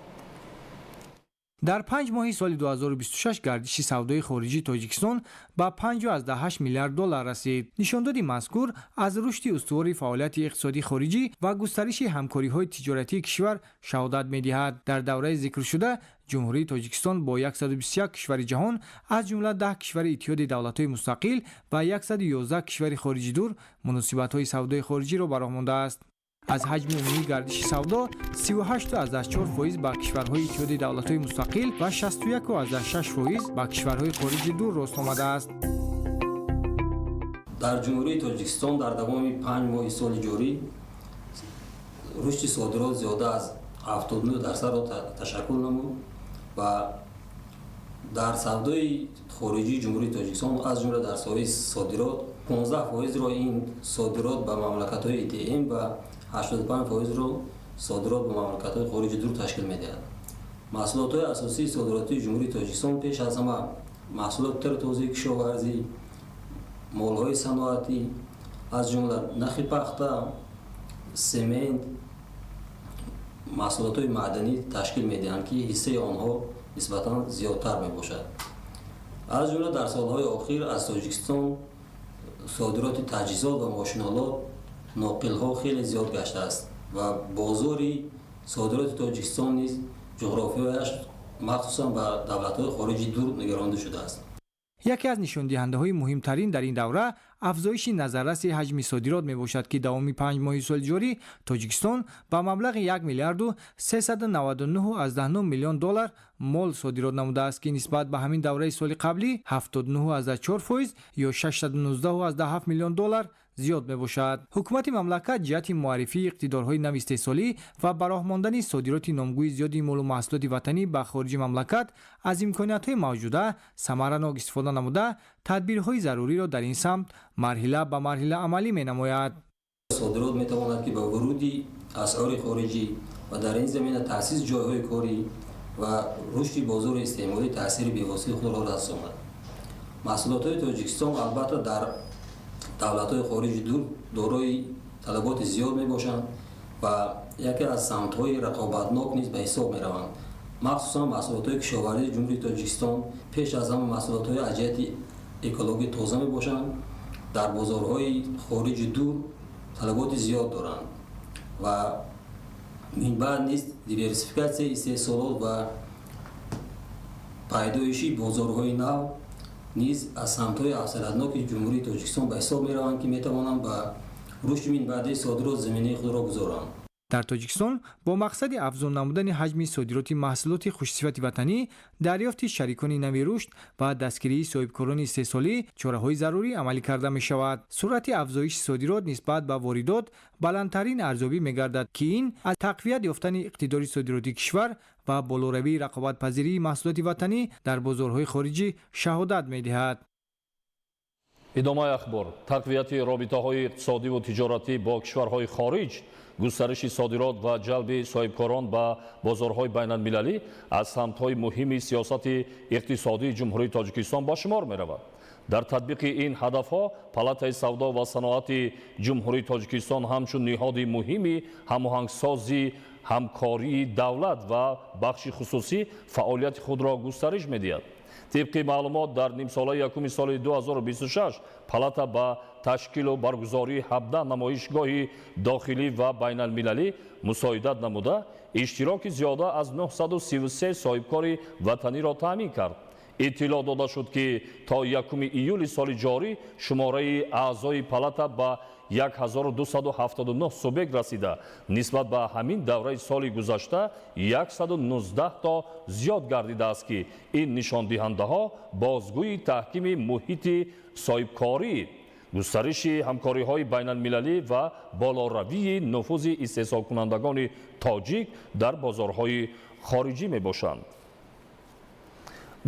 Дар 5 моҳи соли 2026 гардиши савдои хориҷии Тоҷикистон ба 5,8 миллиард доллар расид. Нишондоди мазкур аз рушди устувори фаъолияти иқтисодии хориҷӣ ва густариши ҳамкориҳои тиҷоратии кишвар шаҳодат медиҳад. Дар давраи зикршуда Ҷумҳурии Тоҷикистон бо 121 кишвари ҷаҳон, аз ҷумла 10 кишвари Иттиҳоди давлатҳои мустақил ва 111 кишвари хориҷи дур муносибатҳои савдои хориҷиро ба роҳ мондааст. Аз ҳаҷми умумии гардиши савдо 38,4% ба кишварҳои Иттиҳоди давлатҳои мустақил ва 61,6% ба кишварҳои хориҷи дур рост омадааст. Дар Ҷумҳурии Тоҷикистон дар давоми 5 моҳи соли ҷорӣ рушди содирот зиёда аз 79%-ро ташаккул намуд ва дар савдои хориҷии Ҷумҳурии Тоҷикистон, аз ҷумла дар соҳаи содирот, 15%-ро ин содирот ба мамлакатҳои ИТМ ва 85%-ро содирот ба мамлакатҳои хориҷи дур ташкил медиҳад. Маҳсулотҳои асосии содиротии Ҷумҳурии Тоҷикистон пеш аз ҳама маҳсулоти тару-тозаи кишоварзӣ, молҳои саноатӣ, аз ҷумла нахи пахта, семент, маҳсулотҳои маъданӣ ташкил медиҳанд, ки ҳиссаи онҳо нисбатан зиёдтар мебошад. Аз ҷумла дар солҳои охир аз Тоҷикистон содироти таҷҳизот ва мошинолот, ноқилҳо хеле зиёд гаштааст ва бозори содироти Тоҷикистон низ ҷуғрофияш махсусан ба давлатҳои хориҷи дур нигаронда шудааст. Яке аз нишондиҳандаҳои муҳимтарин дар ин давра афзоиши назарраси ҳаҷми содирот мебошад, ки давоми 5 моҳи соли ҷорӣ Тоҷикистон ба маблағи 1 миллиарду 399,9 миллион доллар мол содирот намудааст, ки нисбат ба ҳамин давраи соли қаблӣ 79,4% ё 619,7 миллион доллар зиёд мебошад. Ҳукумати мамлакат ҷиҳати муаррифии иқтидорҳои нави истеҳсолӣ ва ба роҳ мондани содироти номгӯи зиёди молу маҳсулоти ватанӣ ба хориҷи мамлакат аз имкониятҳои мавҷуда самаранок истифода намуда, тадбирҳои заруриро дар ин самт марҳила ба марҳила амалӣ менамояд. Содирот метавонад, ки ба вуруди асъори хориҷӣ ва дар ин замина таъсис ҷойҳои корӣ ва рушди бозори истеъмолӣ таъсири бевоситаи худро расонад. Маҳсулотҳои Тоҷикистон албатта дар давлатҳои хориҷи дур дорои талаботи зиёд мебошанд ва яке аз самтҳои рақобатнок низ ба ҳисоб мераванд. Махсусан маҳсулотҳои кишоварзии Ҷумҳурии Тоҷикистон пеш аз ҳама маҳсулотҳои аз ҷиҳати экологӣ тоза мебошанд, дар бозорҳои хориҷи дур талаботи зиёд доранд ва минбаъд низ диверсификатсияи истеҳсолот ва пайдоиши бозорҳои нав низ аз самтҳои афзалиятноки Ҷумҳурии Тоҷикистон ба ҳисоб мераванд, ки метавонанд ба рушди минбаъдаи содирот заминаи худро гузоранд. Дар Тоҷикистон бо мақсади афзун намудани ҳаҷми содироти маҳсулоти хушсифати ватанӣ, дарёфти шарикони нави рушд ва дастгирии соҳибкорони истеҳсолӣ чораҳои зарурӣ амалӣ карда мешавад. Суръати афзоиши содирот нисбат ба воридот баландтарин арзёбӣ мегардад, ки ин аз тақвият ёфтани иқтидори содиротии кишвар ва болоравии рақобатпазирии маҳсулоти ватанӣ дар бозорҳои хориҷӣ шаҳодат медиҳад. Идомаи ахбор. Тақвияти робитаҳои иқтисодиву тиҷоратӣ бо кишварҳои хориҷ, густариши содирот ва ҷалби соҳибкорон ба бозорҳои байналмилалӣ аз самтҳои муҳими сиёсати иқтисодии Ҷумҳурии Тоҷикистон ба шумор меравад. Дар татбиқи ин ҳадафҳо Палатаи савдо ва саноати Ҷумҳурии Тоҷикистон ҳамчун ниҳоди муҳими ҳамоҳангсози ҳамкории давлат ва бахши хусусӣ фаъолияти худро густариш медиҳад. Тибқи маълумот, дар нимсолаи якуми соли 2026 палата ба ташкилу баргузории 17 намоишгоҳи дохилӣ ва байналмилалӣ мусоидат намуда, иштироки зиёда аз 933 соҳибкори ватаниро таъмин кард. Иттилоъ дода шуд, ки то 1 июли соли ҷорӣ шумораи аъзои палата ба 1279 субъект расида, нисбат ба ҳамин давраи соли гузашта 119 то зиёд гардидааст, ки ин нишондиҳандаҳо бозгӯи таҳкими муҳити соҳибкорӣ Густариши ҳамкориҳои байналмилалӣ ва болоравии нуфузи истеҳсолкунандагони тоҷик дар бозорҳои хориҷӣ мебошанд.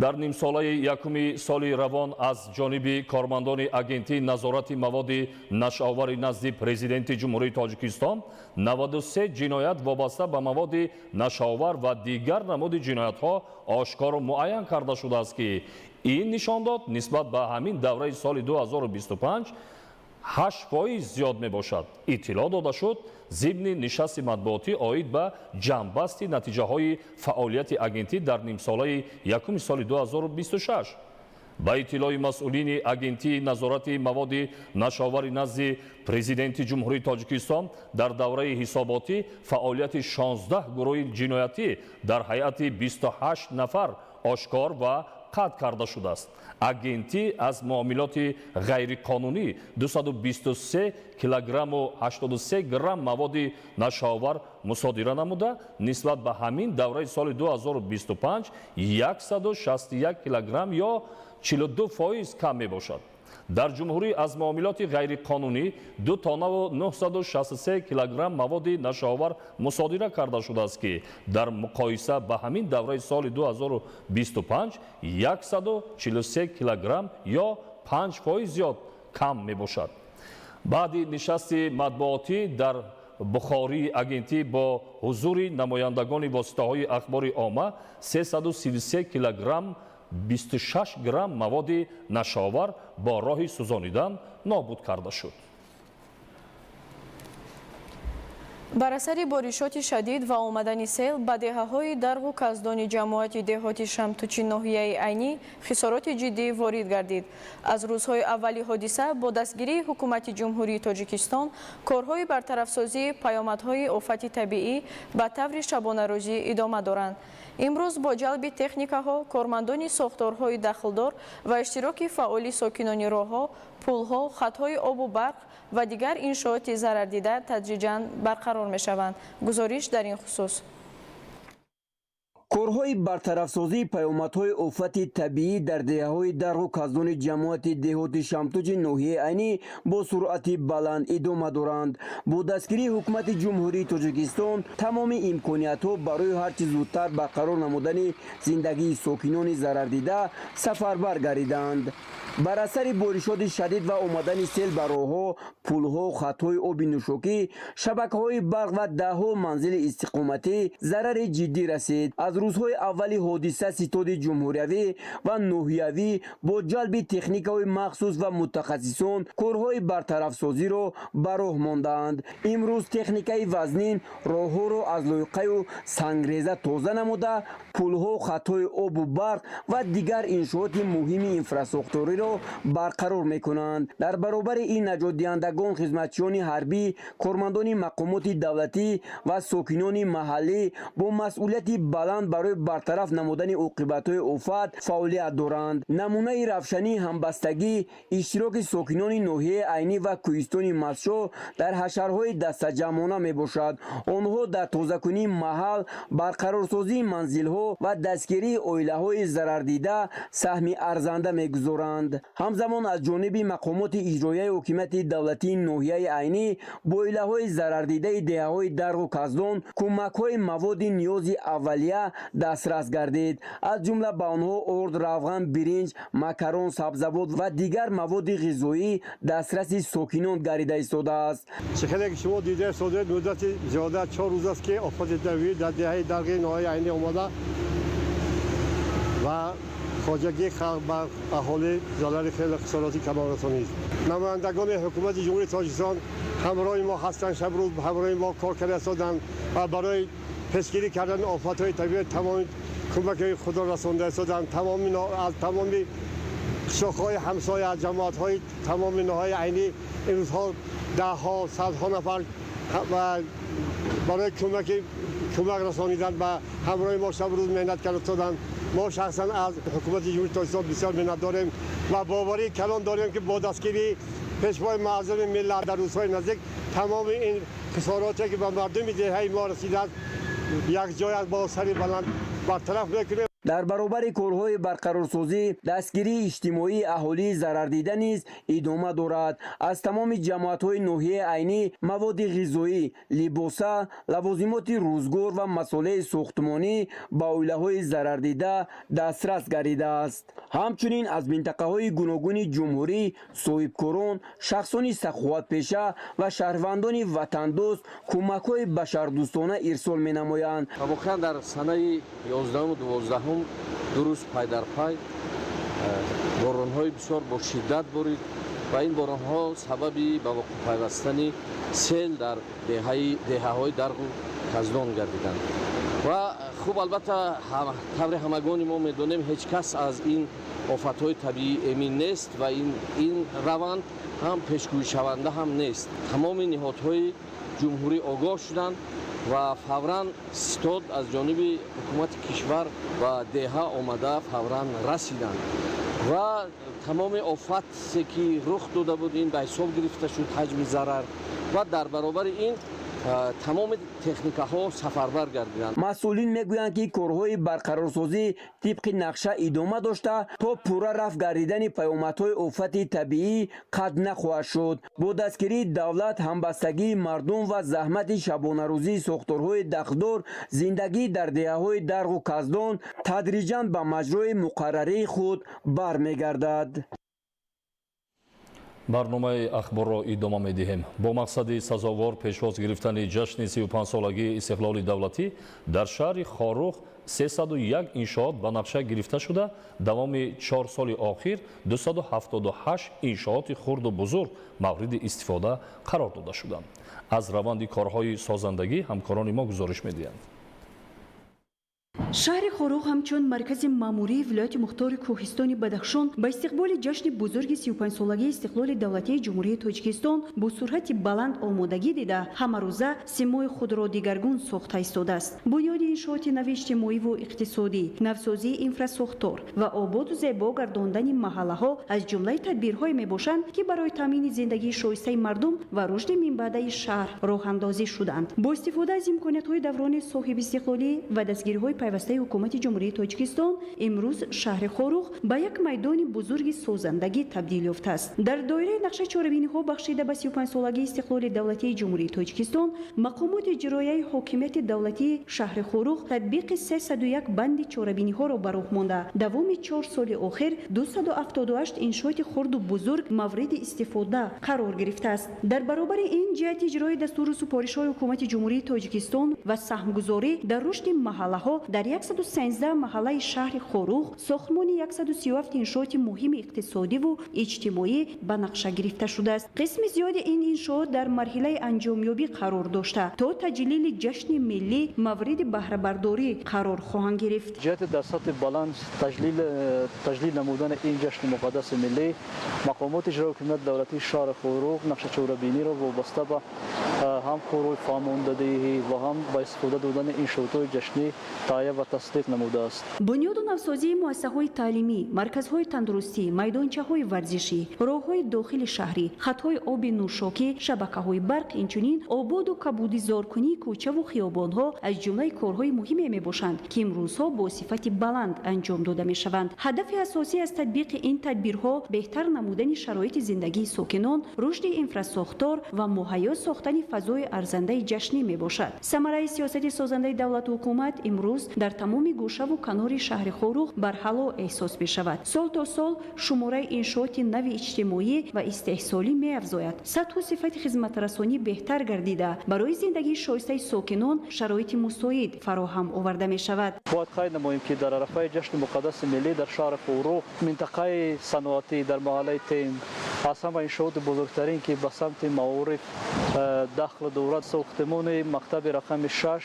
Дар нимсолаи якуми соли равон аз ҷониби кормандони Агентии назорати маводи нашъаовари назди Президенти Ҷумҳурии Тоҷикистон 93 ҷиноят вобаста ба маводи нашъаовар ва дигар намуди ҷиноятҳо ошкору муайян карда шудааст, ки ин нишондод нисбат ба ҳамин давраи соли 2025 8% зиёд мебошад. Иттилоъ дода шуд зимни нишасти матбуотӣ оид ба ҷамъбасти натиҷаҳои фаъолияти агентӣ дар нимсолаи якуми соли 2026. Ба иттилои масъулини Агентии назорати маводи нашъаовари назди Президенти Ҷумҳурии Тоҷикистон дар давраи ҳисоботӣ фаъолияти 16 гурӯҳи ҷиноятӣ дар ҳайати 28 нафар ошкор ва қатъ карда шудааст. Агентӣ аз муомилоти ғайриқонунӣ 223 килограмму 83 грамм маводи нашъаовар мусодира намуда, нисбат ба ҳамин давраи соли 2025 161 килограмм ё 42% кам мебошад. Дар ҷумҳурӣ аз муомилоти ғайриқонунӣ 2 тоннаву 963 килограмм маводи нашъаовар мусодира карда шудааст, ки дар муқоиса ба ҳамин давраи соли 2025 143 килограмм ё 5% зиёд кам мебошад. Баъди нишасти матбуотӣ дар бухории агентӣ бо ҳузури намояндагони воситаҳои ахбори омма 333 килограмм 26 грамм маводи нашъаовар бо роҳи сӯзонидан нобуд карда шуд. Бар асари боришоти шадид ва омадани сел ба деҳаҳои Дарғу Каздони ҷамоати деҳоти Шамтучи ноҳияи Айнӣ хисороти ҷиддӣ ворид гардид. Аз рӯзҳои аввали ҳодиса бо дастгирии Ҳукумати Ҷумҳурии Тоҷикистон корҳои бартарафсозии паёмадҳои офати табиӣ ба таври шабонарӯзӣ идома доранд. Имрӯз бо ҷалби техникаҳо, кормандони сохторҳои дахлдор ва иштироки фаъоли сокинони роҳҳо, пулҳо, хатҳои обу барқ ва дигар иншооти зарардида тадриҷан барқарор мешаванд. Гузориш дар ин хусус. Корҳои бартарафсозии паёмадҳои офати табиӣ дар деҳаҳои Дарғу Каздони ҷамоати деҳоти Шамтуҷи ноҳияи Айнӣ бо суръати баланд идома доранд. Бо дастгирии Ҳукумати Ҷумҳурии Тоҷикистон тамоми имкониятҳо барои ҳарчи зудтар барқарор намудани зиндагии сокинони зарардида сафарбар гардиданд. Бар асари боришоти шадид ва омадани сел ба роҳҳо, пулҳо, хатҳои оби нӯшокӣ, шабакаҳои барқ ва даҳҳо манзили истиқоматӣ зарари ҷиддӣ расид. Аз рӯзҳои аввали ҳодиса ситоди ҷумҳуриявӣ ва ноҳиявӣ бо ҷалби техникаҳои махсус ва мутахассисон корҳои бартарафсозиро ба роҳ мондаанд. Имрӯз техникаи вазнин роҳҳоро аз лойқаю сангреза тоза намуда, пулҳо, хатҳои обу барқ ва дигар иншооти муҳими инфрасохториро барқарор мекунанд. Дар баробари ин наҷотдиҳандагон, хизматчиёни ҳарбӣ, кормандони мақомоти давлатӣ ва сокинони маҳаллӣ бо масъулияти баланд барои бартараф намудани оқибатҳои офат фаъолият доранд. Намунаи равшании ҳамбастагӣ иштироки сокинони ноҳияи Айнӣ ва кӯҳистони Мастшоҳ дар ҳашарҳои дастаҷамъона мебошад. Онҳо дар тозакунии маҳал, барқарорсозии манзилҳо ва дастгирии оилаҳои зарардида саҳми арзанда мегузоранд. Ҳамзамон аз ҷониби мақомоти иҷроияи ҳокимияти давлатии ноҳияи Айнӣ бо оилаҳои зарардидаи деҳаҳои Дарғу Каздон кӯмакҳои маводи ниёзи аввалия дастрас гардид. Аз ҷумла ба онҳо орд, равған, биринҷ, макарон, сабзавот ва дигар маводи ғизоӣ дастраси сокинон гардида истодааст. Чӣ хеле ки шумо дида истодаед, муддати зиёда 4 рӯз аст, ки офати табиӣ дар деҳаи Дарғи ноҳияи Айнӣ омада ва хоҷагии халқ ба аҳолӣ зарари хеле хисороти калон расонид. Намояндагони Ҳукумати Ҷумҳурии Тоҷикистон ҳамроҳи мо ҳастанд, шабрӯз ҳамроҳи мо кор карда истоданд ва барои пешгирӣ кардани офатҳои табиӣ тамоми кӯмаки худро расонда истоданд. Аз тамоми қишлоқҳои ҳамсоя, ҷамоатҳои тамоми ноҳияи Айнӣ имрӯзҳо даҳҳо, садҳо нафар барои кӯмак расонидан ба ҳамроҳи мо шабрӯз меҳнат карда истоданд. Мо шахсан аз Ҳукумати Ҷумҳурии Тоҷикистон бисёр миннат дорем ва боварии калон дорем, ки бо дастгирии Пешвои муаззами миллат дар рӯзҳои наздик тамоми ин хисороте, ки ба мардуми деҳаи мо расидааст, якҷоя бо сари баланд бартараф мекунем. Дар баробари корҳои барқарорсозӣ, дастгирии иҷтимоии аҳолии зарардида низ идома дорад. Аз тамоми ҷамоатҳои ноҳияи Айнӣ маводи ғизоӣ, либоса, лавозимоти рӯзгор ва масолеҳи сохтмонӣ ба оилаҳои зарардида дастрас гардидааст. Ҳамчунин аз минтақаҳои гуногуни ҷумҳурӣ соҳибкорон, шахсони саховатпеша ва шаҳрвандони ватандӯст кӯмакҳои башардӯстона ирсол менамоянд. Воқеан, дар санаи 11-у 12-ум 2 рӯз пай дар пай боронҳои бисёр бо шиддат борид ва ин боронҳо сабаби ба вуқӯъ пайвастани сел дар деҳаҳои Дарғу Каздон гардиданд. Ва хуб, албатта, тавре ҳамагони мо медонем, ҳеҷ кас аз ин офатҳои табиӣ эмин нест ва ин раванд ҳам пешгӯишаванда ҳам нест. Тамоми ниҳодҳои ҷумҳурӣ огоҳ шуданд ва фавран ситод аз ҷониби ҳукумати кишвар ба деҳа омада, фавран расиданд ва тамоми офате ки рух дода буд, ин ба ҳисоб гирифта шуд, ҳаҷми зарар, ва дар баробари ин тамоми техникаҳо сафарбар гардиданд. Масъулин мегӯянд, ки корҳои барқарорсозӣ тибқи нақша идома дошта, то пурра рафъ гардидани паёмадҳои офати табиӣ қатъ нахоҳад шуд. Бо дастгирии давлат, ҳамбастагии мардум ва заҳмати шабонарӯзии сохторҳои дахлдор, зиндагӣ дар деҳаҳои Дарғу Каздон тадриҷан ба маҷрои муқаррарии худ бармегардад. Барномаи ахборро идома медиҳем. Бо мақсади сазовор пешвоз гирифтани ҷашни 35-солагии истиқлоли давлатӣ дар шаҳри Хоруғ 301 иншоот ба нақша гирифта шуда, давоми 4 соли охир 278 иншооти хурду бузург мавриди истифода қарор дода шуданд. Аз раванди корҳои созандагӣ ҳамкорони мо гузориш медиҳанд. Шаҳри Хоруғ ҳамчун маркази маъмурии вилояти мухтори Кӯҳистони Бадахшон ба истиқболи ҷашни бузурги 35-солагии истиқлоли давлатии Ҷумҳурии Тоҷикистон бо суръати баланд омодагӣ дида, ҳамарӯза симои худро дигаргун сохта истодааст. Бунёди иншооти нави иҷтимоиву иқтисодӣ, навсозии инфрасохтор ва ободу зебо гардондани маҳаллаҳо аз ҷумлаи тадбирҳое мебошанд, ки барои таъмини зиндагии шоистаи мардум ва рушди минбаъдаи шаҳр роҳандозӣ шуданд. Бо истифода аз имкониятҳои даврони соҳибистиқлолӣ ва дастгириҳои пайвастаи ҳукумати Ҷумҳурии Тоҷикистон, имрӯз шаҳри Хоруғ ба як майдони бузурги созандагӣ табдил ёфтааст. Дар доираи нақшаи чорабиниҳо, бахшида ба 35-солагии истиқлоли давлатии Ҷумҳурии Тоҷикистон, мақомоти иҷроияи ҳокимияти давлатии шаҳри Хоруғ татбиқи 301 банди чорабиниҳоро ба роҳ монда, давоми 4 соли охир 278 иншооти хурду бузург мавриди истифода қарор гирифтааст. Дар баробари ин, ҷиҳати иҷрои дастуру супоришҳои ҳукумати Ҷумҳурии Тоҷикистон ва саҳмгузорӣ дар рушди маҳаллаҳо, дар 113 маҳаллаи шаҳри Хоруғ сохтмони 137 иншооти муҳими иқтисодиву иҷтимоӣ ба нақша гирифта шудааст. Қисми зиёди ин иншоот дар марҳилаи анҷомёбӣ қарор дошта, то таҷлили ҷашни миллӣ мавриди баҳрабардорӣ қарор хоҳанд гирифт. Ҷиҳати дар сатҳи баланд таҷлил намудани ин ҷашни муқаддаси миллӣ, мақомоти иҷрои ҳукумати давлатии шаҳри Хоруғ нақшачорабиниро вобаста ба ҳам корҳои фаҳмондадиҳӣ ва ҳам ба истифода додани иншоотҳои ҷашнӣ таҳия ва тасдиқ намудааст. Бунёду навсозии муассисаҳои таълимӣ, марказҳои тандурустӣ, майдончаҳои варзишӣ, роҳҳои дохили шаҳрӣ, хатҳои оби нӯшокӣ, шабакаҳои барқ, инчунин ободу кабудизоркунии кӯчаву хиёбонҳо аз ҷумлаи корҳои муҳиме мебошанд, ки имрӯзҳо бо сифати баланд анҷом дода мешаванд. Ҳадафи асосӣ аз татбиқи ин тадбирҳо беҳтар намудани шароити зиндагии сокинон, рушди инфрасохтор ва муҳайё сохтани фазои арзандаи ҷашнӣ мебошад. Самараи сиёсати созандаи давлату ҳукумат имрӯз дар тамоми гӯшаву канори шаҳри Хоруғ барҳало эҳсос мешавад. Сол то сол шумораи иншооти нави иҷтимоӣ ва истеҳсолӣ меафзояд, сатҳу сифати хизматрасонӣ беҳтар гардида, барои зиндагии шоистаи сокинон шароити мусоид фароҳам оварда мешавад. Бояд қайд намоем, ки дар арафаи ҷашни муқаддаси миллӣ дар шаҳри Хоруғ, минтақаи саноатӣ, дар маҳаллаи Тем, аз ҳама иншооти бузургтарин, ки ба самти маориф дахл дорад, сохтмони мактаби рақами 6,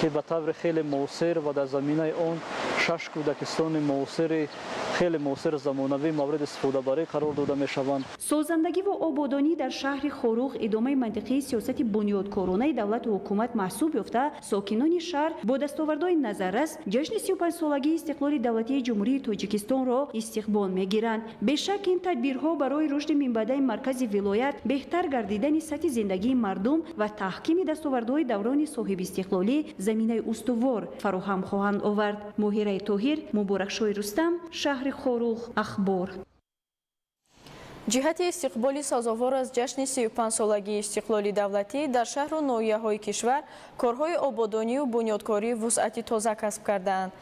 ки ба таври хеле муосир ва дар заминаи он шаш кӯдакистони муосири хеле муосир замонавӣ мавриди истифодабарӣ қарор дода мешаванд. Созандагӣ ва ободонӣ дар шаҳри Хоруғ идомаи мантиқии сиёсати бунёдкоронаи давлату ҳукумат маҳсуб ёфта, сокинони шаҳр бо дастовардҳои назаррас ҷашни 35-солагии истиқлоли давлатии Ҷумҳурии Тоҷикистонро истиқбол мегиранд. Бешак, ин тадбирҳо барои рушди минбаъдаи маркази вилоят, беҳтар гардидани сатҳи зиндагии мардум ва таҳкими дастовардҳои даврони соҳибистиқлолӣ заминаи устувор фароҳам хоҳанд овард. Моҳираи Тоҳир, Муборакшоҳи Рустам, шаҳри Хоруғ, Ахбор. Ҷиҳати истиқболи сазовор аз ҷашни 35-солагии истиқлоли давлатӣ дар шаҳру ноҳияҳои кишвар корҳои ободонию бунёдкорӣ вусъати тоза касб кардаанд.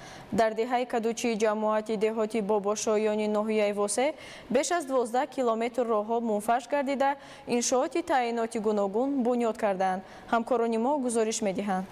Дар деҳаи Кадучии ҷамоати деҳоти Бобошоёни ноҳияи Восе беш аз 12 километр роҳҳо мунфарш гардида, иншооти таъиноти гуногун бунёд кардаанд. Ҳамкорони мо гузориш медиҳанд.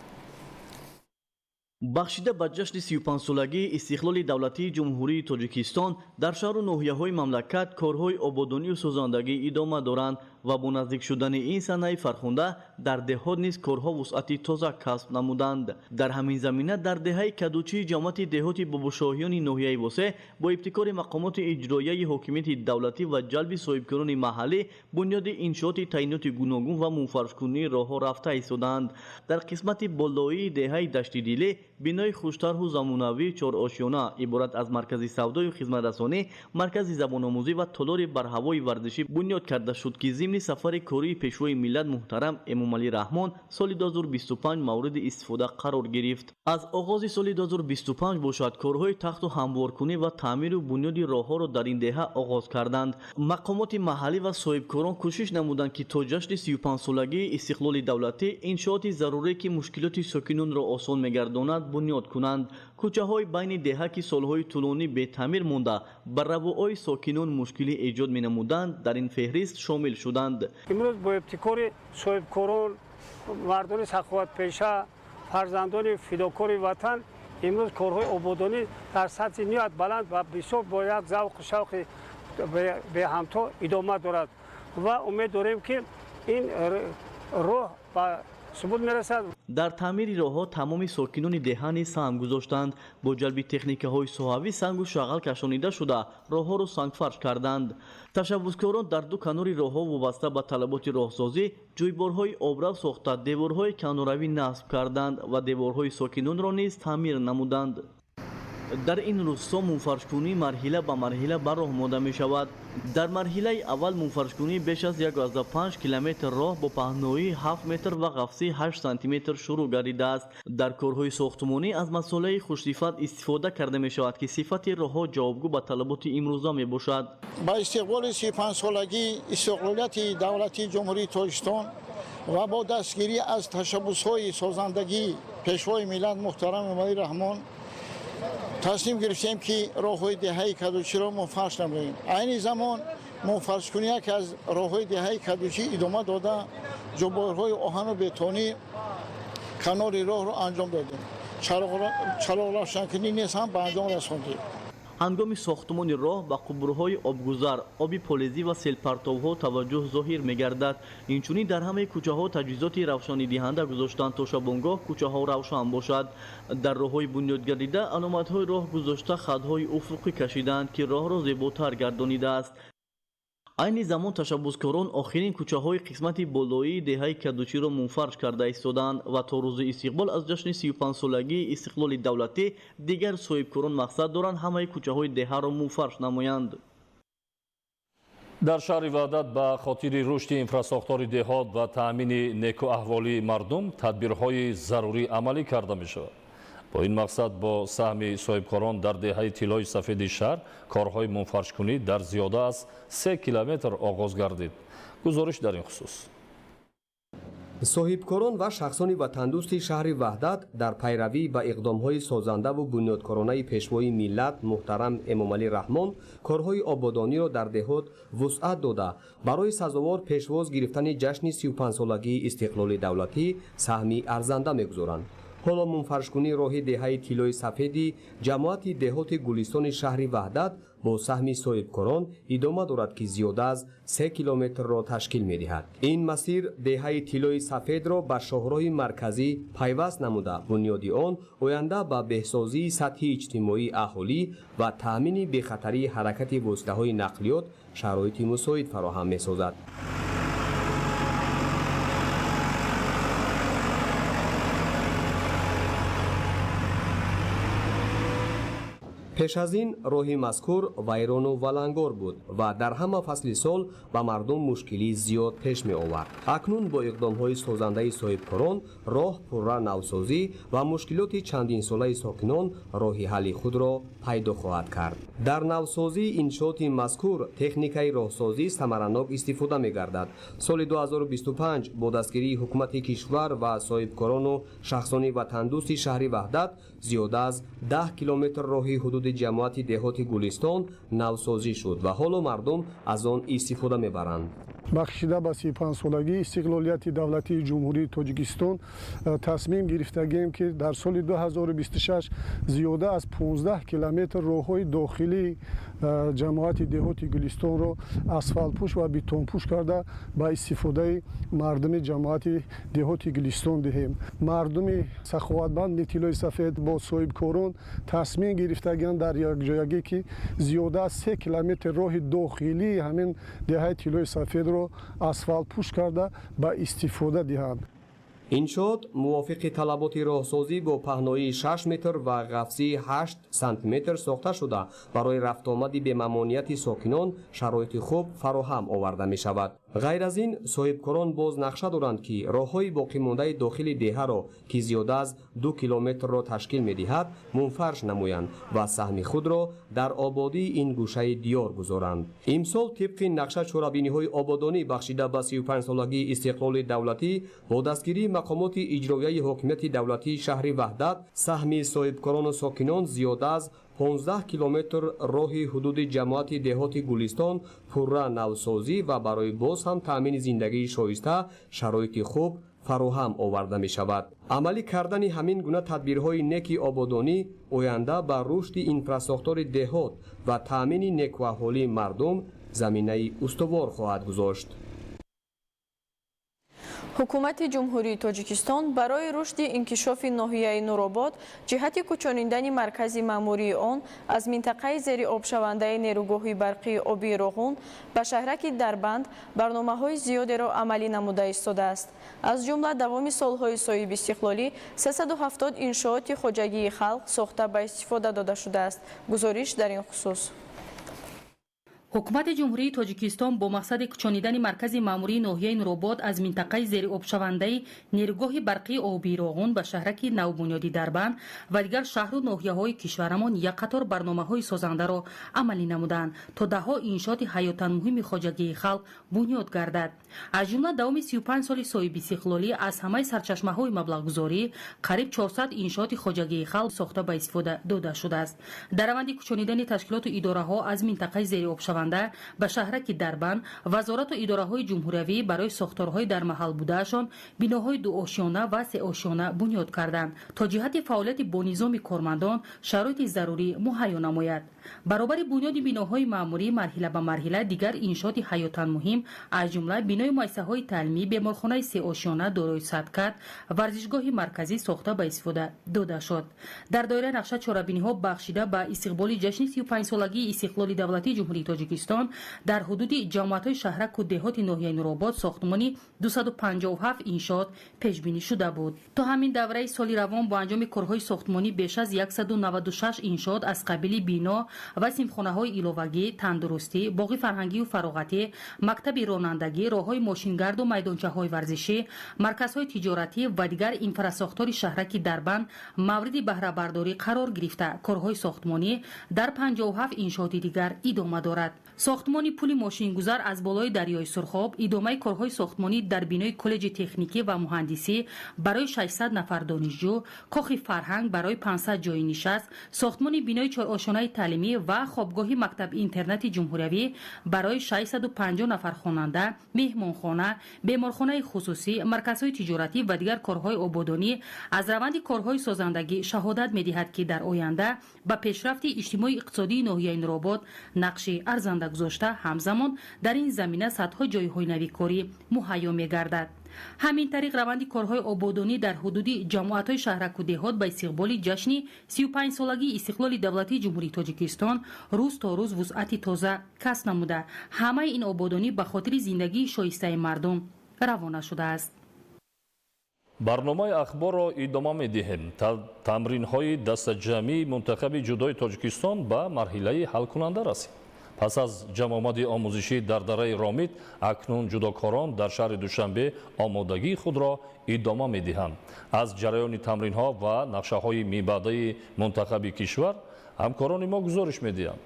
Бахшида ба ҷашни 35-солагии истиқлоли давлатии Ҷумҳурии Тоҷикистон дар шаҳру ноҳияҳои мамлакат корҳои ободонию созандагӣ идома доранд ва бо наздик шудани ин санаи фархунда дар деҳот низ корҳо вусъати тоза касб намуданд. Дар ҳамин замина дар деҳаи Кадучии ҷамоати деҳоти Бобошоҳиёни ноҳияи Восе бо ибтикори мақомоти иҷроияи ҳокимияти давлатӣ ва ҷалби соҳибкорони маҳаллӣ бунёди иншооти таъиноти гуногун ва мунфаршкунии роҳҳо рафта истодаанд. Дар қисмати болоии деҳаи Даштидилӣ бинои хуштарҳу замонавии чорошёна иборат аз маркази савдою хизматрасонӣ, маркази забономӯзӣ ва толори барҳавои варзишӣ бунёд карда шуд, ки зимни сафари кории Пешвои миллат муҳтарам Эмомалӣ Раҳмон соли 2025 мавриди истифода қарор гирифт. Аз оғози соли 2025 бошад, корҳои тахту ҳамворкунӣ ва таъмиру бунёди роҳҳоро дар ин деҳа оғоз карданд. Мақомоти маҳаллӣ ва соҳибкорон кӯшиш намуданд, ки то ҷашни 35-солагии истиқлоли давлатӣ иншооти зарурӣ, ки мушкилоти сокинонро осон мегардонад, бунёд кунанд. Кӯчаҳои байни деҳа, ки солҳои тӯлонӣ бетаъмир монда, ба равои сокинон мушкилӣ эҷод менамуданд, дар ин феҳрист шомил шуданд. Имрӯз бо ибтикори соҳибкорон, мардони саховатпеша, фарзандони фидокори ватан имрӯз корҳои ободонӣ дар сатҳи ниҳоят баланд ва бисёр бо як завқу шавқи беҳамто идома дорад ва умед дорем, ки ин роҳ ба субут мерасад. Дар таъмири роҳҳо тамоми сокинони деҳа низ саҳм гузоштанд. Бо ҷалби техникаҳои соҳавӣ сангу шағал кашонида шуда, роҳҳоро сангфарш карданд. Ташаббускорон дар ду канори роҳҳо вобаста ба талаботи роҳсозӣ ҷӯйборҳои обрав сохта, деворҳои каноравӣ насб карданд ва деворҳои сокинонро низ таъмир намуданд. Дар ин рӯсто мунфаршкунӣ марҳила ба марҳила ба роҳ монда мешавад. Дар марҳилаи аввал мунфаршкунӣ беш аз 1,5 километр роҳ бо паҳноии 7 метр ва ғафсии 8 сантиметр шурӯъ гардидааст. Дар корҳои сохтмонӣ аз масолеҳи хушсифат истифода карда мешавад, ки сифати роҳҳо ҷавобгӯ ба талаботи имрӯза мебошад. Ба истиқболи 35-солагии истиқлолияти давлатии Ҷумҳурии Тоҷикистон ва бо дастгирӣ аз ташаббусҳои созандагии Пешвои миллат муҳтарам Эмомалӣ Раҳмон тасмим гирифтем, ки роҳҳои деҳаи Кадучиро мунфарш намоем. Айни замон мунфаршкунӣ яке аз роҳҳои деҳаи Кадучӣ идома дода, ҷӯйборҳои оҳану бетонӣ канори роҳро анҷом додем, чароғравшанкунӣ низ ҳам ба анҷом расондем. Ҳангоми сохтмони роҳ ба қубурҳои обгузар, оби полезӣ ва селпартовҳо таваҷҷӯҳ зоҳир мегардад. Инчунин дар ҳамаи кӯчаҳо таҷҳизоти равшанидиҳанда гузоштанд, то шабонгоҳ кӯчаҳо равшан бошад. Дар роҳҳои бунёдгардида аломатҳои роҳ гузошта, хатҳои уфуқӣ кашидаанд, ки роҳро зеботар гардонидааст. Айни замон ташаббускорон охирин кӯчаҳои қисмати болоии деҳаи Кадучиро мунфарш карда истодаанд ва то рӯзи истиқбол аз ҷашни 35-солагии истиқлоли давлатӣ дигар соҳибкорон мақсад доранд ҳамаи кӯчаҳои деҳаро мунфарш намоянд. Дар шаҳри Ваҳдат ба хотири рушди инфрасохтори деҳот ва таъмини некуаҳволии мардум тадбирҳои зарурӣ амалӣ карда мешавад. Бо ин мақсад бо саҳми соҳибкорон дар деҳаи Тиллои Сафеди шаҳр корҳои мунфаршкунӣ дар зиёда аз 3 километр оғоз гардид. Гузориш дар ин хусус. Соҳибкорон ва шахсони ватандӯсти шаҳри Ваҳдат дар пайравӣ ба иқдомҳои созандаву бунёдкоронаи Пешвои миллат муҳтарам Эмомалӣ Раҳмон корҳои ободониро дар деҳот вусъат дода, барои сазовор пешвоз гирифтани ҷашни 35-солагии истиқлоли давлатӣ саҳми арзанда мегузоранд. Ҳоло мунфаршкунии роҳи деҳаи Тиллои Сафеди ҷамоати деҳоти Гулистони шаҳри Ваҳдат бо саҳми соҳибкорон идома дорад, ки зиёда аз 3 километрро ташкил медиҳад. Ин масир деҳаи Тиллои Сафедро ба шоҳроҳи марказӣ пайваст намуда, бунёди он оянда ба беҳсозии сатҳи иҷтимоии аҳолӣ ва таъмини бехатарии ҳаракати воситаҳои нақлиёт шароити мусоид фароҳам месозад. Пеш аз ин роҳи мазкур вайрону валангор буд ва дар ҳама фасли сол ба мардум мушкилии зиёд пеш меовард. Акнун бо иқдомҳои созандаи соҳибкорон роҳ пурра навсозӣ ва мушкилоти чандинсолаи сокинон роҳи ҳалли худро пайдо хоҳад кард. Дар навсозии иншооти мазкур техникаи роҳсозӣ самаранок истифода мегардад. Соли 2025 бо дастгирии ҳукумати кишвар ва соҳибкорону шахсони ватандӯсти шаҳри Ваҳдат зиёда аз 10 километр роҳи ҳудуди ҷамоати деҳоти Гулистон навсозӣ шуд ва ҳоло мардум аз он истифода мебаранд. Бахшида ба 35-солагии истиқлолияти давлатии Ҷумҳурии Тоҷикистон тасмим гирифтагием, ки дар соли 2026 зиёда аз 15 километр роҳҳои дохилии ҷамоати деҳоти Гулистонро асфалтпӯш ва бетонпӯш карда ба истифодаи мардуми ҷамоати деҳоти Гулистон диҳем. Мардуми саховатбанди Тиллои Сафед бо соҳибкорон тасмим гирифтагианд дар якҷоягӣ, ки зиёда аз 3 километр роҳи дохилии ҳамин деҳаи Тиллои Сафедро асфалтпӯш карда ба истифода диҳанд. Иншоот мувофиқи талаботи роҳсозӣ бо паҳноии 6 метр ва ғафсии 8 сантиметр сохта шуда, барои рафтуомади бемамонияти сокинон шароити хуб фароҳам оварда мешавад. Ғайр аз ин соҳибкорон боз нақша доранд, ки роҳҳои боқимондаи дохили деҳаро, ки зиёда аз 2 километрро ташкил медиҳад, мунфарш намоянд ва саҳми худро дар ободии ин гӯшаи диёр гузоранд. Имсол тибқи нақша чорабиниҳои ободонӣ бахшида ба 35-солагии истиқлоли давлатӣ бо дастгирии мақомоти иҷроияи ҳокимияти давлатии шаҳри Ваҳдат саҳми соҳибкорону сокинон зиёда аз 15 километр роҳи ҳудуди ҷамоати деҳоти Гулистон пурра навсозӣ ва барои боз ҳам таъмини зиндагии шоиста шароити хуб фароҳам оварда мешавад. Амалӣ кардани ҳамин гуна тадбирҳои неки ободонӣ оянда ба рушди инфрасохтори деҳот ва таъмини некуаҳолии мардум заминаи устувор хоҳад гузошт. Ҳукумати Ҷумҳурии Тоҷикистон барои рушди инкишофи ноҳияи Нуробод ҷиҳати кӯчонидани маркази маъмурии он аз минтақаи зери обшавандаи нерӯгоҳи барқии обии Роғун ба шаҳраки Дарбанд барномаҳои зиёдеро амалӣ намуда истодааст. Аз ҷумла давоми солҳои соҳибистиқлолӣ 370 иншооти хоҷагии халқ сохта ба истифода дода шудааст. Гузориш дар ин хусус. Ҳукумати Ҷумҳурии Тоҷикистон бо мақсади кӯчонидани маркази маъмурии ноҳияи Нуробод аз минтақаи зериобшавандаи нерӯгоҳи барқии обии Роғун ба шаҳраки навбунёди Дарбанд ва дигар шаҳру ноҳияҳои кишварамон як қатор барномаҳои созандаро амалӣ намуданд, то даҳҳо иншооти ҳаётан муҳими хоҷагии халқ бунёд гардад. Аз ҷумла давоми 35 соли соҳибистиқлолӣ аз ҳамаи сарчашмаҳои маблағгузорӣ қариб 400 иншооти хоҷагии халқ сохта ба истифода дода шудааст. Дар раванди кӯчонидани ташкилоту идораҳо аз минтақаи зериобшаванда ба шаҳраки Дарбанд вазорату идораҳои ҷумҳуриявӣ барои сохторҳои дар маҳал будаашон биноҳои дуошёна ва сеошёна бунёд карданд, то ҷиҳати фаъолияти бонизоми кормандон шароити зарурӣ муҳайё намояд. Баробари бунёди биноҳои маъмурӣ марҳила ба марҳила дигар иншооти ҳаётан муҳим, аз ҷумла бинои муассисаҳои таълимӣ, беморхонаи сеошёна дорои садкат, варзишгоҳи марказӣ сохта ба истифода дода шуд. Дар доираи нақша чорабиниҳо бахшида ба истиқболи ҷашни 35-солагии истиқлоли давлатии Ҷумҳурии Тоҷикистон дар ҳудуди ҷамоатҳои шаҳраку деҳоти ноҳияи Нуробод сохтмони 257 иншоот пешбинӣ шуда буд. То ҳамин давраи соли равон бо анҷоми корҳои сохтмонӣ беш аз 196 иншоот аз қабили бино ва синфхонаҳои иловагӣ, тандурустӣ, боғи фарҳангию фароғатӣ, мактаби ронандагӣ, роҳҳои мошингарду майдончаҳои варзишӣ, марказҳои тиҷоратӣ ва дигар инфрасохтори шаҳраки Дарбанд мавриди баҳрабардорӣ қарор гирифта, корҳои сохтмонӣ дар 57 иншооти дигар идома дорад. Сохтмони пули мошингузар аз болои дарёи Сурхоб, идомаи корҳои сохтмонӣ дар бинои коллеҷи техникӣ ва муҳандисӣ барои 600 нафар донишҷӯ, кохи фарҳанг барои 500 ҷойи нишаст, сохтмони бинои чорошонаи таълимӣ таълимӣ ва хобгоҳи мактаб-интернати ҷумҳуриявӣ барои 650 нафар хонанда, меҳмонхона, беморхонаи хусусӣ, марказҳои тиҷоратӣ ва дигар корҳои ободонӣ аз раванди корҳои созандагӣ шаҳодат медиҳад, ки дар оянда ба пешрафти иҷтимоию иқтисодии ноҳияи Нуробод нақши арзанда гузошта, ҳамзамон дар ин замина садҳо ҷойҳои нави корӣ муҳайё мегардад. Ҳамин тариқ, раванди корҳои ободонӣ дар ҳудуди ҷамоатҳои шаҳраку деҳот ба истиқболи ҷашни 35-солагии истиқлоли давлатии Ҷумҳурии Тоҷикистон рӯз то рӯз вусъати тоза касб намуда, ҳамаи ин ободонӣ ба хотири зиндагии шоистаи мардум равона шудааст. Барномаи ахборро идома медиҳем. Тамринҳои дастаҷамъии мунтахаби ҷудои Тоҷикистон ба марҳилаи ҳалкунанда расид. Пас аз ҷамъомади омӯзишӣ дар дараи Ромит, акнун ҷудокорон дар шаҳри Душанбе омодагии худро идома медиҳанд. Аз ҷараёни тамринҳо ва нақшаҳои мибаъдаи мунтахаби кишвар ҳамкорони мо гузориш медиҳанд.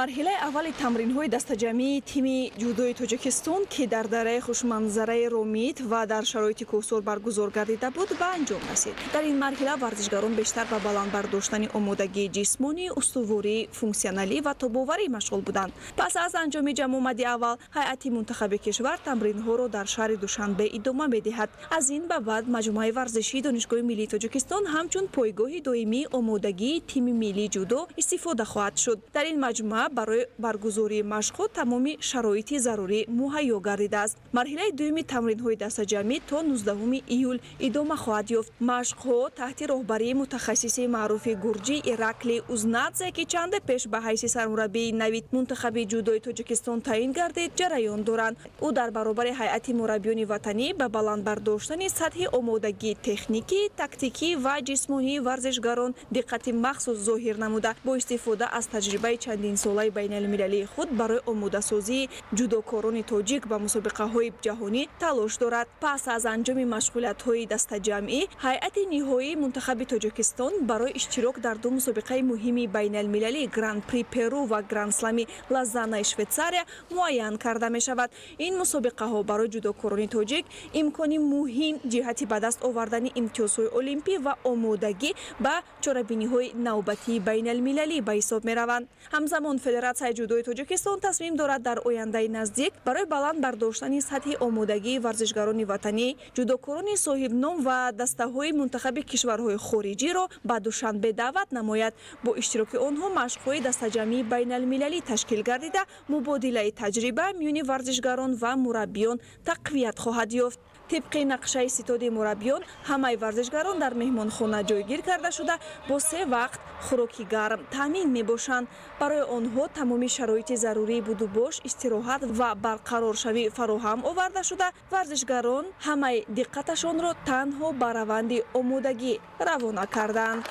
Марҳилаи аввали тамринҳои дастаҷамъии тими ҷудои Тоҷикистон, ки дар дараи хушманзараи Ромит ва дар шароити кӯҳсор баргузор гардида буд, ба анҷом расид. Дар ин марҳила варзишгарон бештар ба баланд бардоштани омодагии ҷисмонӣ, устуворӣ, функсионалӣ ва тобоварӣ машғул буданд. Пас аз анҷоми ҷамъомади аввал, ҳайати мунтахаби кишвар тамринҳоро дар шаҳри Душанбе идома медиҳад. Аз ин ба баъд маҷмӯаи варзишии Донишгоҳи миллии Тоҷикистон ҳамчун пойгоҳи доимии омодагии тими миллии ҷудо истифода хоҳад шуд. Дар ин маҷмӯа барои баргузории машқҳо тамоми шароити зарурӣ муҳайё гардидааст. Марҳилаи дуюми тамринҳои дастаҷамъӣ то 19 июл идома хоҳад ёфт. Машқҳо таҳти роҳбарии мутахассиси маъруфи гурҷӣ Иракли Узнадзе, ки чанде пеш ба ҳайси сармураббии нави мунтахаби ҷудои Тоҷикистон таъин гардид, ҷараён доранд. Ӯ дар баробари ҳайати мураббиёни ватанӣ ба баланд бардоштани сатҳи омодагии техникӣ, тактикӣ ва ҷисмонии варзишгарон диққати махсус зоҳир намуда, бо истифода аз таҷрибаи чандинсолаи байналмилалии худ барои омодасозии ҷудокорони тоҷик ба мусобиқаҳои ҷаҳонӣ талош дорад. Пас аз анҷоми машғулиятҳои дастаҷамъӣ, ҳайати ниҳоии мунтахаби Тоҷикистон барои иштирок дар ду мусобиқаи муҳими байналмилалӣ Гран-при Перу ва Гранд-слами Лозаннаи Швейтсария муайян карда мешавад. Ин мусобиқаҳо барои ҷудокорони тоҷик имкони муҳим ҷиҳати ба даст овардани имтиёзҳои олимпӣ ва омодагӣ ба чорабиниҳои навбатии байналмилалӣ ба ҳисоб мераванд. Ҳамзамон Федератсияи ҷудои Тоҷикистон тасмим дорад дар ояндаи наздик барои баланд бардоштани сатҳи омодагии варзишгарони ватанӣ, ҷудокорони соҳибном ва дастаҳои мунтахаби кишварҳои хориҷиро ба Душанбе даъват намояд. Бо иштироки онҳо машқҳои дастаҷамъии байналмилалӣ ташкил гардида, мубодилаи таҷриба миёни варзишгарон ва мураббиён тақвият хоҳад ёфт. Тибқи нақшаи ситоди мураббиён, ҳамаи варзишгарон дар меҳмонхона ҷойгир карда шуда, бо се вақт хӯроки гарм таъмин мебошанд. Барои онҳо тамоми шароити зарурии будубош, истироҳат ва барқароршавӣ фароҳам оварда шуда, варзишгарон ҳамаи диққаташонро танҳо ба раванди омодагӣ равона карданд.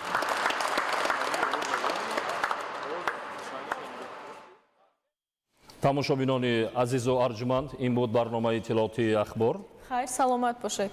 Тамошобинони азизу арҷуманд, ин буд барномаи иттилоотии ахбор. Хайр, саломат бошед.